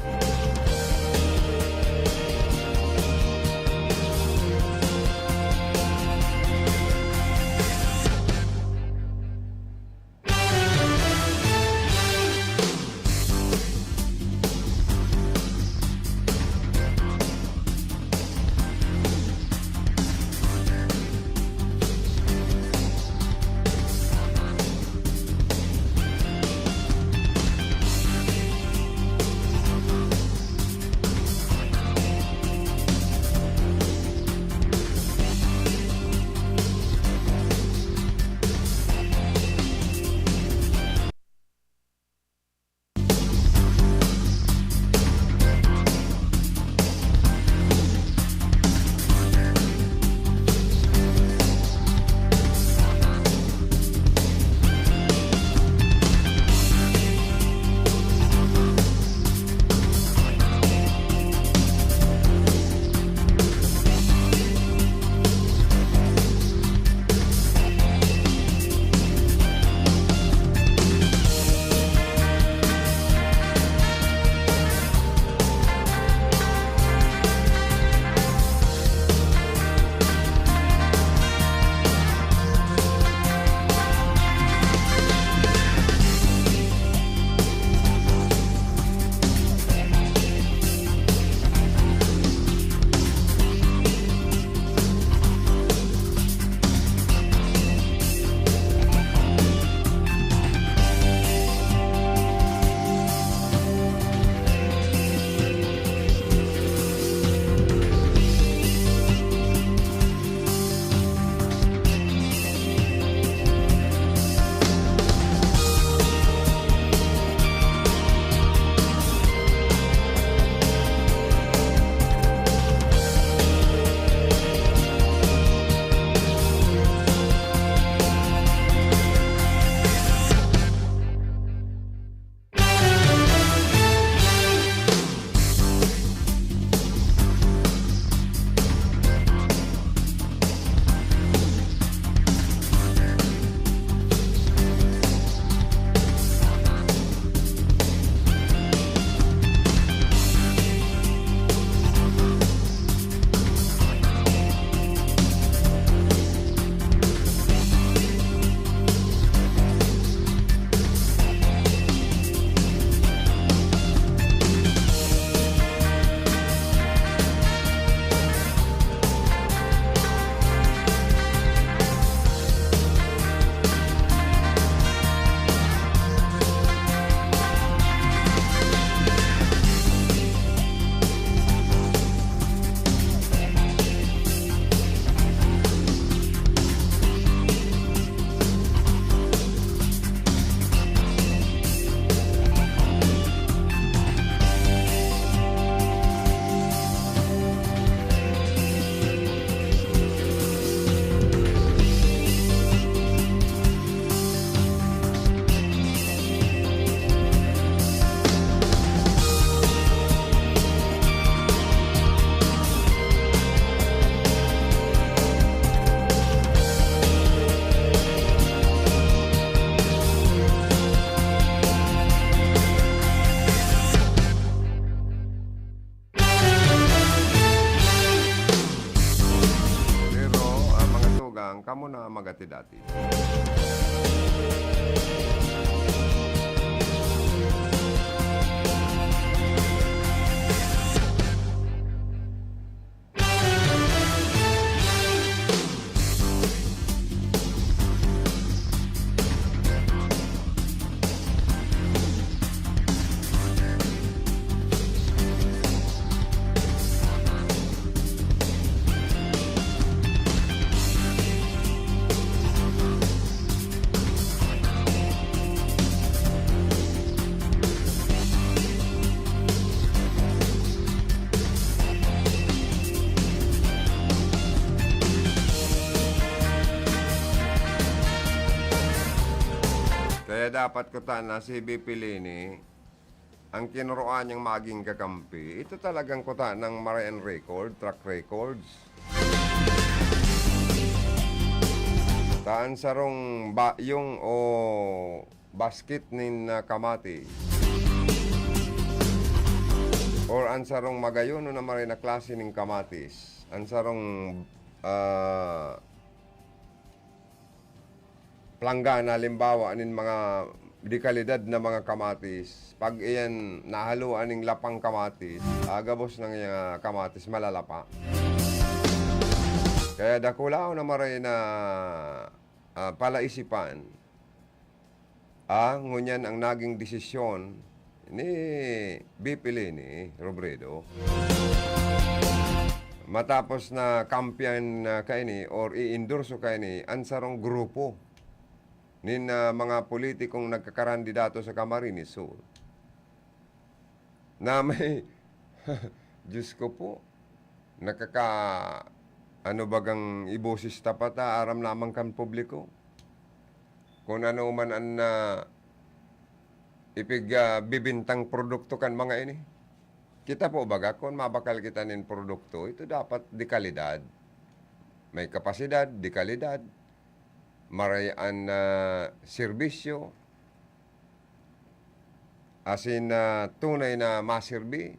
ti dati. Kaya dapat kutana si V P Leni, ang kinuroan niyang maging kakampi, ito talagang kuta ng Marayan Record, track records. Ta an sarong bayong o basket nin, ah, kamatis, or an sarong magayon o na maray na klase nin kamatis, an sarong, ah, planggana, halimbawa, nin mga de kalidad na mga kamatis, pag iyan nahaluan ning lapang kamatis, ah, gabos nang, ah, kamatis malalapa. Kaya dakulaon na maray na, ah, palaisipan, ah, ngunyan ang naging desisyon ni V P Leni Robredo. Matapos na kampihan na kaini or i-endorso kaini an sarong grupo nin, ah, mga politikong nagkakarandidato sa Camarines Sur, na may, Diyos ko po, nakaka-, ano bagang iboses ta pa ta, aram lamang kan publiko. Kung ano man an, ah, ipig-, ah, bibintang produkto kan mga ini. Kita po baga, kun mabakal kita nin produkto, ito dapat de kalidad. May kapasidad, de kalidad, maray an, ah, serbisyo, asin, ah, tunay na maserbi.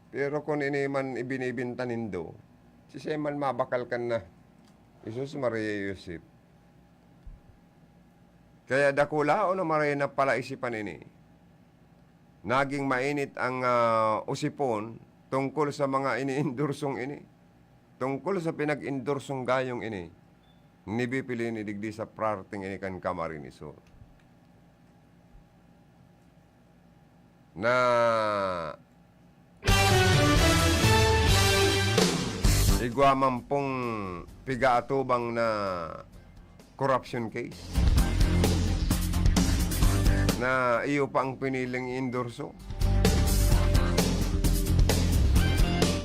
Pero kun ini man ibinibinta nindo, siisay man mabakal kan na, Jesus, Maria, Josep. Kaya dakulaon na maray na palaisipan ini. Naging mainit ang, ah, usipon tungkol sa mga ini-endorsong ini, tungkol sa pinag-endorsong gayong ini ni V P Leni digdi sa parting ini kan Camarines Sur, na igwa man pong pigaatubang na corruption case na iyo pa ang piniling i-endorso.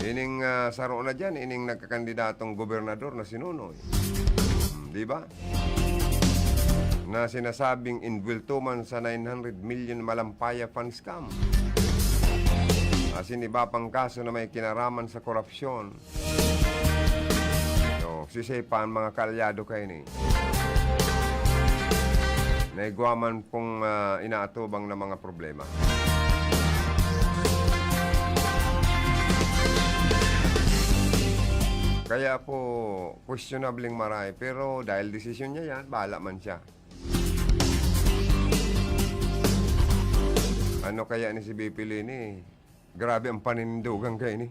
Ining, ah, saro na diyan, ining nagkakandidatong gobernador na si Nonoy. Hmm, di ba? Na sinasabing inbuwelto man sa nine hundred million Malampaya fund scam. Asin iba pang kaso na may kinaraman sa korupsyon. So, sisay pa an mga kaalyado kaini na igwa man pong, ah, inaatubang na mga problema. Kaya po, questionable ang maray, pero dahil desisyon niya yan, bahala man siya. Ano kaya ni si V P Leni? Grabe ang paninindogan kaini.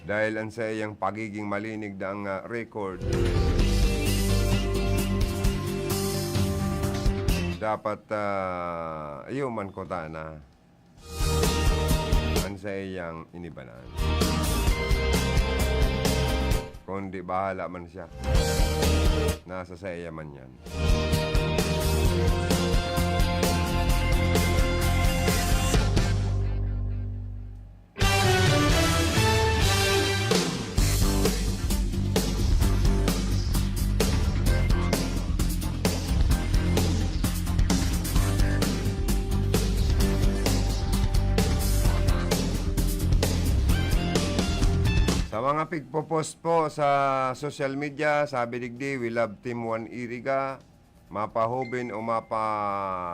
Dahil ang saiyang pagiging malinig na ang, ah, record, dapat, ah, iyo man kutana an saiyang inibanan. Kundi bahala man siya. Nasa saiya man yan. Sa mga pigpo-post po sa social media, sabi digdi, "We love Team Juan Iriga." Mapahoben o mapagurang,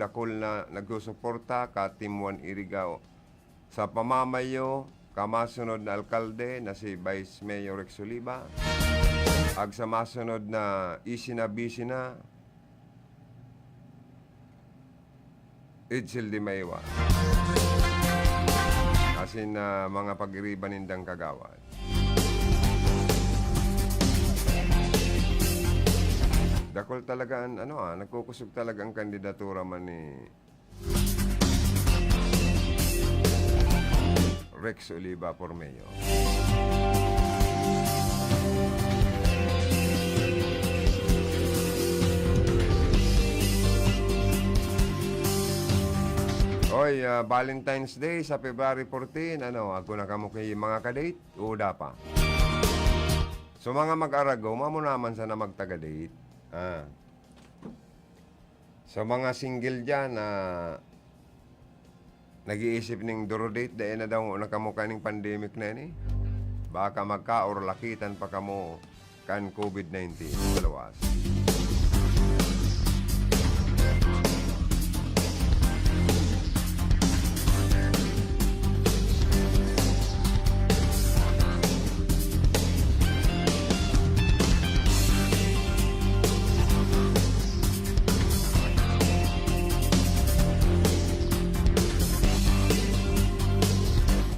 dakul na nagsusuporta ka Team Juan Iriga o sa pamamayo, kamasunod na alkalde na si Vice Mayor Rex Oliva, ag sa masunod na isi na bisi na, Edsel de Maeva. Asin, ah, mga pag-iriba nindang kagawad. Dakul talaga an, ano, ah, nagkukusog talaga ang kandidatura man ni Rex Oliva for mayor. Oy, ah, Valentine's Day sa February fourteen, ano, agko na kamo ki mga kadate? O da pa? So, mga mag-aragom, amo naman sana magtaga-date. Ah. Sa mga single diyan na nag-iisip ning duro-date, dai na daw na kamo kaning pandemic na ini. Baka magkaurlakitan pa kamo kan COVID nineteen sa luwas.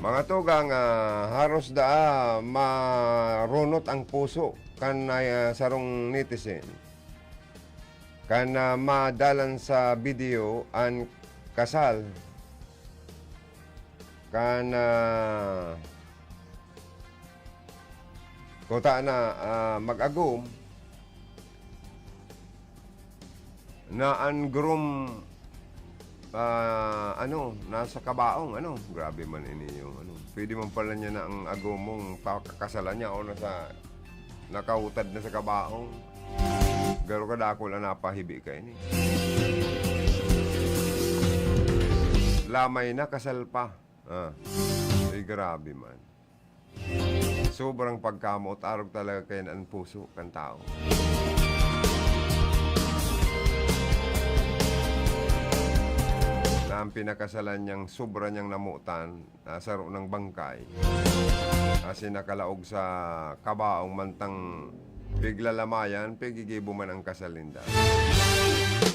Mga tugang, ah, haros daa marunot ang puso kan, ah, sarong netizen. Kan, ah, madalan sa video an kasal. Kan, ah, kuta na, ah, mag-agom na an groom, ah, ano, nasa kabaong, ano. Grabe man ini yung, ano. Pwede man pala niya na ang agom mong pakakasalan niya o nasa, nakautad na sa kabaong. Garo kadakul an napahibi kaini. Lamay na, kasal pa. Ah. Ay, grabe man. Sobrang pagkamoot, arog talaga kayan an puso kan tawo. Na ang pinakasalan niyang sobra niyang namotan, ah, saro nang bangkay. Asin nakalaog sa kabaong mantang piglalamayan, pigigibo man ang kasal ninda.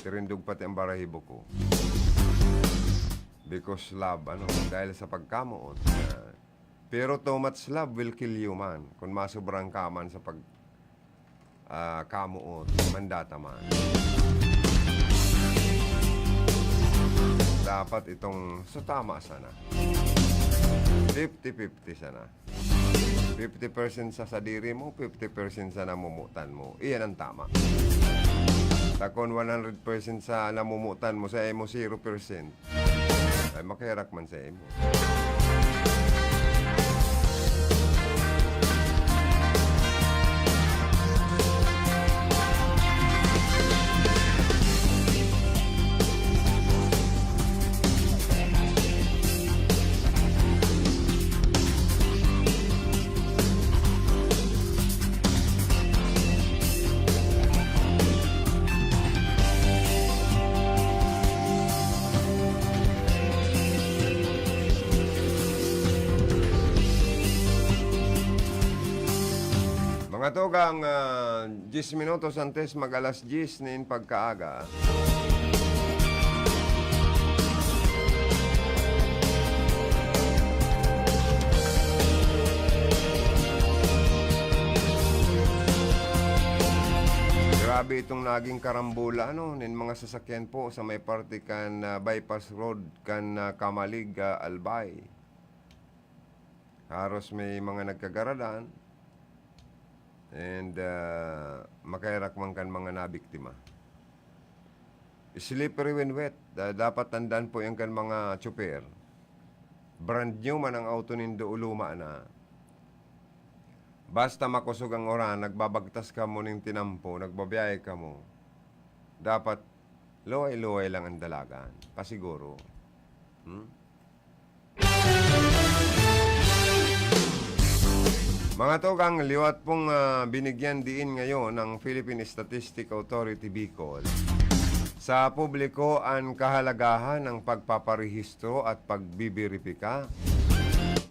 Tirindog pati ang barahibo ko. Because love, ano, dahil sa pagkamoot. Ah, pero too much love will kill you man. Kung masobrang ka man sa pag, ah, kamoot, mandata man. Dapat itong sa tama sana. Fifty fifty sana. Fifty percent sa sadiri mo, fifty percent sa namomotan mo. Iyan ang tama. Ta kun one hundred percent sa namomotan mo, sa imo zero percent, ay makirak man sa imo. Mga tugang, ah, diyes minutos antes mag alas diyes nin pagkaaga. Grabe itong naging karambola, ano, nin mga sasakyan po sa may parte kan, ah, bypass road kan, ah, Camalig, ah, Albay. Haros may mga nagkagaradan and, ah, makaherak man kan mga nabiktima. Slippery when wet. Da-, dapat tandaan po yan kan mga tsoper. Brand new man ang auto nindo o luma na. Basta makosog ang uran, nagbabagtas kamo nin tinampo, nagbabiyahe kamo. Dapat luway-luway lang ang dalagan. Pasiguro. Hmm? Mga tugang, liwat pong, ah, binigyan diin ngayon ng Philippine Statistic Authority Bicol sa publiko an kahalagahan ng pagpaparehistro at pagbiberipika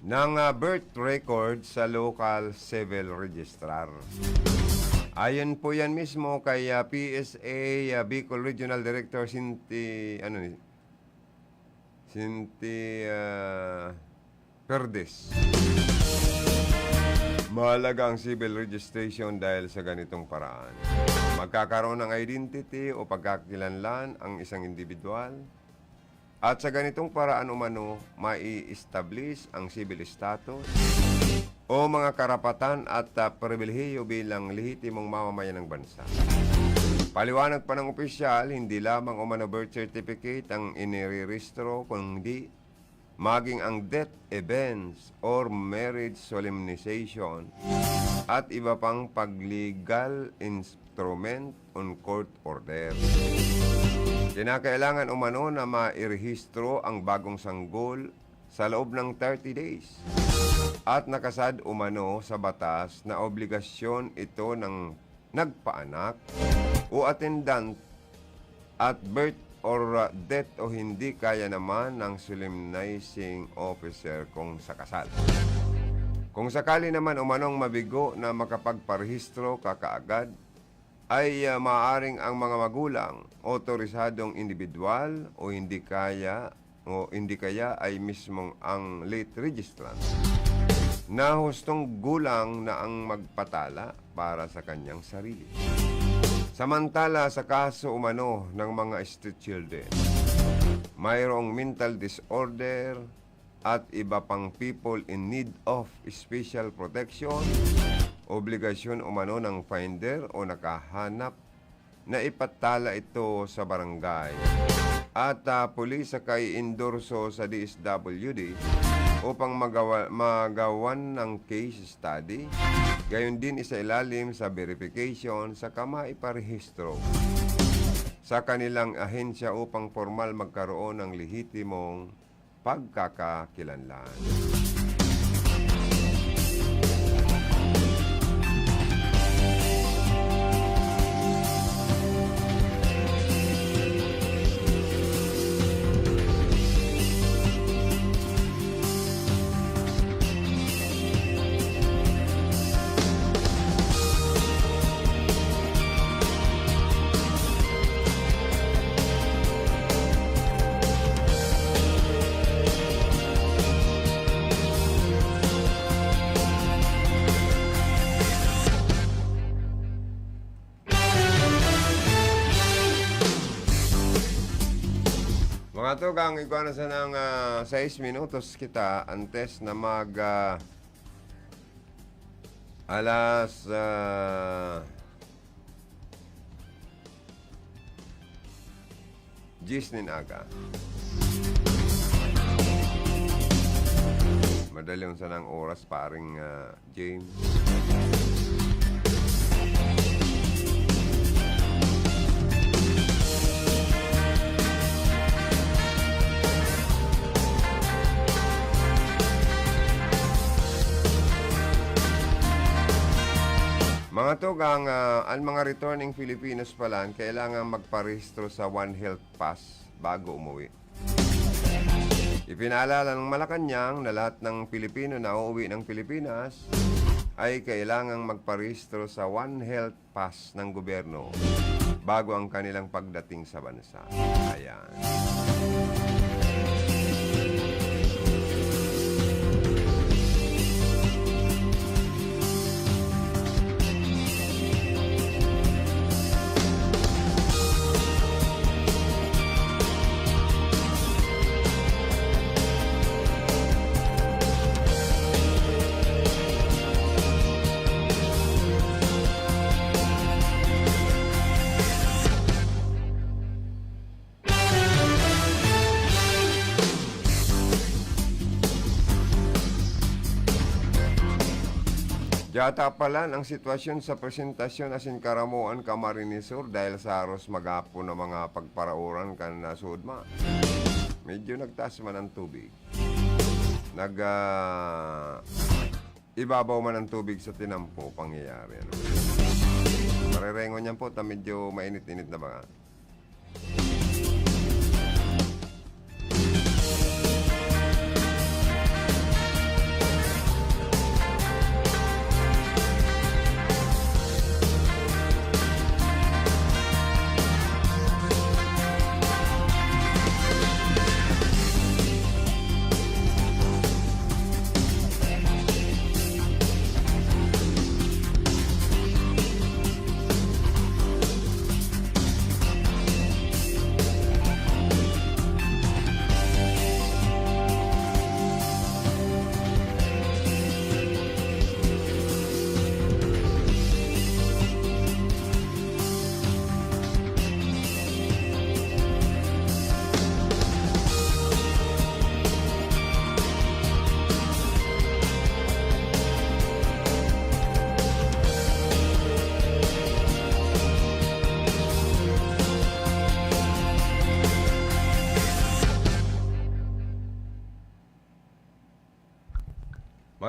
ng, ah, birth record sa local civil registrar. Ayon po yan mismo kay, ah, P S A, ah, Bicol Regional Director Sinti, ano ni, Sinti, ah, Perdes. Mahalaga ang civil registration dahil sa ganitong paraan. Magkakaroon ng identity o pagkakilanlan ang isang individual at sa ganitong paraan umano, mai-establish ang civil status o mga karapatan at, ah, pribilehiyo bilang lehitimong mamamayan ng bansa. Paliwanag pa ng opisyal, hindi lamang umano birth certificate ang inirerehistro, kundi maging ang death events or marriage solemnization at iba pang pag-legal instrument on court order. Kinakailangan umano na mairehistro ang bagong sanggol sa loob ng thirty days at nakasad umano sa batas na obligasyon ito ng nagpaanak o attendant at birth or, uh, death o hindi kaya naman ng solemnizing officer kung sa kasal. Kung sakali naman umanong mabigo na makapagparehistro kakaagad, ay, uh, maaaring ang mga magulang, otorisadong indibidwal o hindi kaya o hindi kaya ay mismong ang late registrant na hustong gulang na ang magpatala para sa kanyang sarili. Samantala, sa kaso umano ng mga street children, mayroong mental disorder at iba pang people in need of special protection, obligasyon umano ng finder o nakahanap na ipatala ito sa barangay at, ah, pulis saka i-endorso sa D S W D upang magawa-, magawan ng case study, gayon din isailalim sa verification saka maiparehistro sa kanilang ahensya upang pormal magkaroon ng lehitimong pagkakakilanlan. Mga tugang, igwa na sanang, ah, sais minutos kita antes na mag, ah, alas, ah, diyes nin aga. Madali unsan ang oras, paring, ah, James. Mga tugang, ah, ang mga returning Filipinos pala, kailangan magparehistro sa One Health Pass bago umuwi. Ipinaalala ng Malacañang na lahat ng Pilipino na uuwi ng Pilipinas ay kailangang magparehistro sa One Health Pass ng gobyerno bago ang kanilang pagdating sa bansa. Ayan. Dyata palan ang sitwasyon sa presentasyon asin karamoan Camarines Sur dahil sa haros maghapon na mga pagparaoran kan, ah, sudma. Medyo nagtaas man ang tubig. Nag, ah, ibabaw man ang tubig sa tinampo, pangyayari, ano. Marerengon yan po, ta medyo mainit-init na ba nga?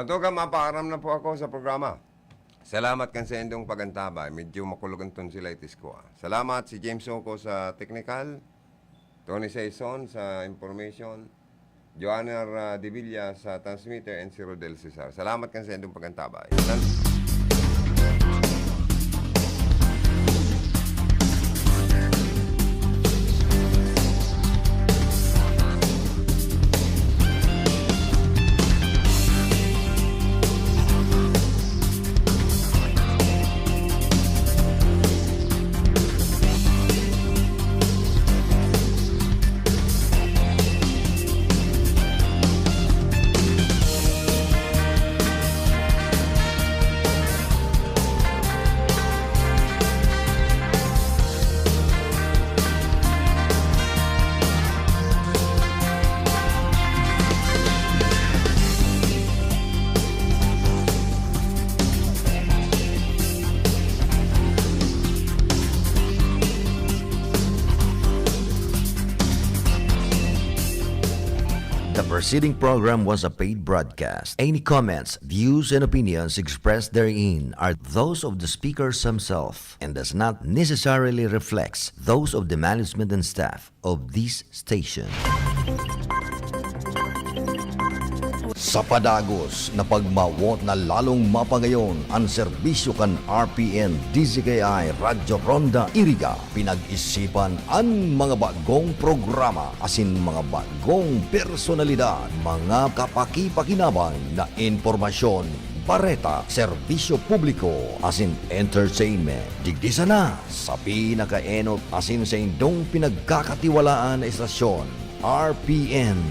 Mga tugang, mapaaram na po ako sa programa. Salamat kan saindong pag-antabay. Medyo makulog an tonsillitis ko, ah. Salamat si James Soco sa technical, Tony Saison sa information, Joanna, ah, Devilla sa transmitter, and si Rodel Cesar. Salamat kan saindong pag-antabay. The preceding program was a paid broadcast. Any comments, views, and opinions expressed therein are those of the speakers himself and does not necessarily reflect those of the management and staff of this station. Sa padagos na pagmawot na lalong mapangayon an serbisyo kan R P N D Z K I Radyo Ronda Iriga, pinag-isipan an mga bagong programa asin mga bagong personalidad, mga kapakipakinabang na impormasyon, bareta, serbisyo publiko, asin entertainment. Digdi sana sa pinakaenot asin saindong pinagkakatiwalaan na estasyon, R P N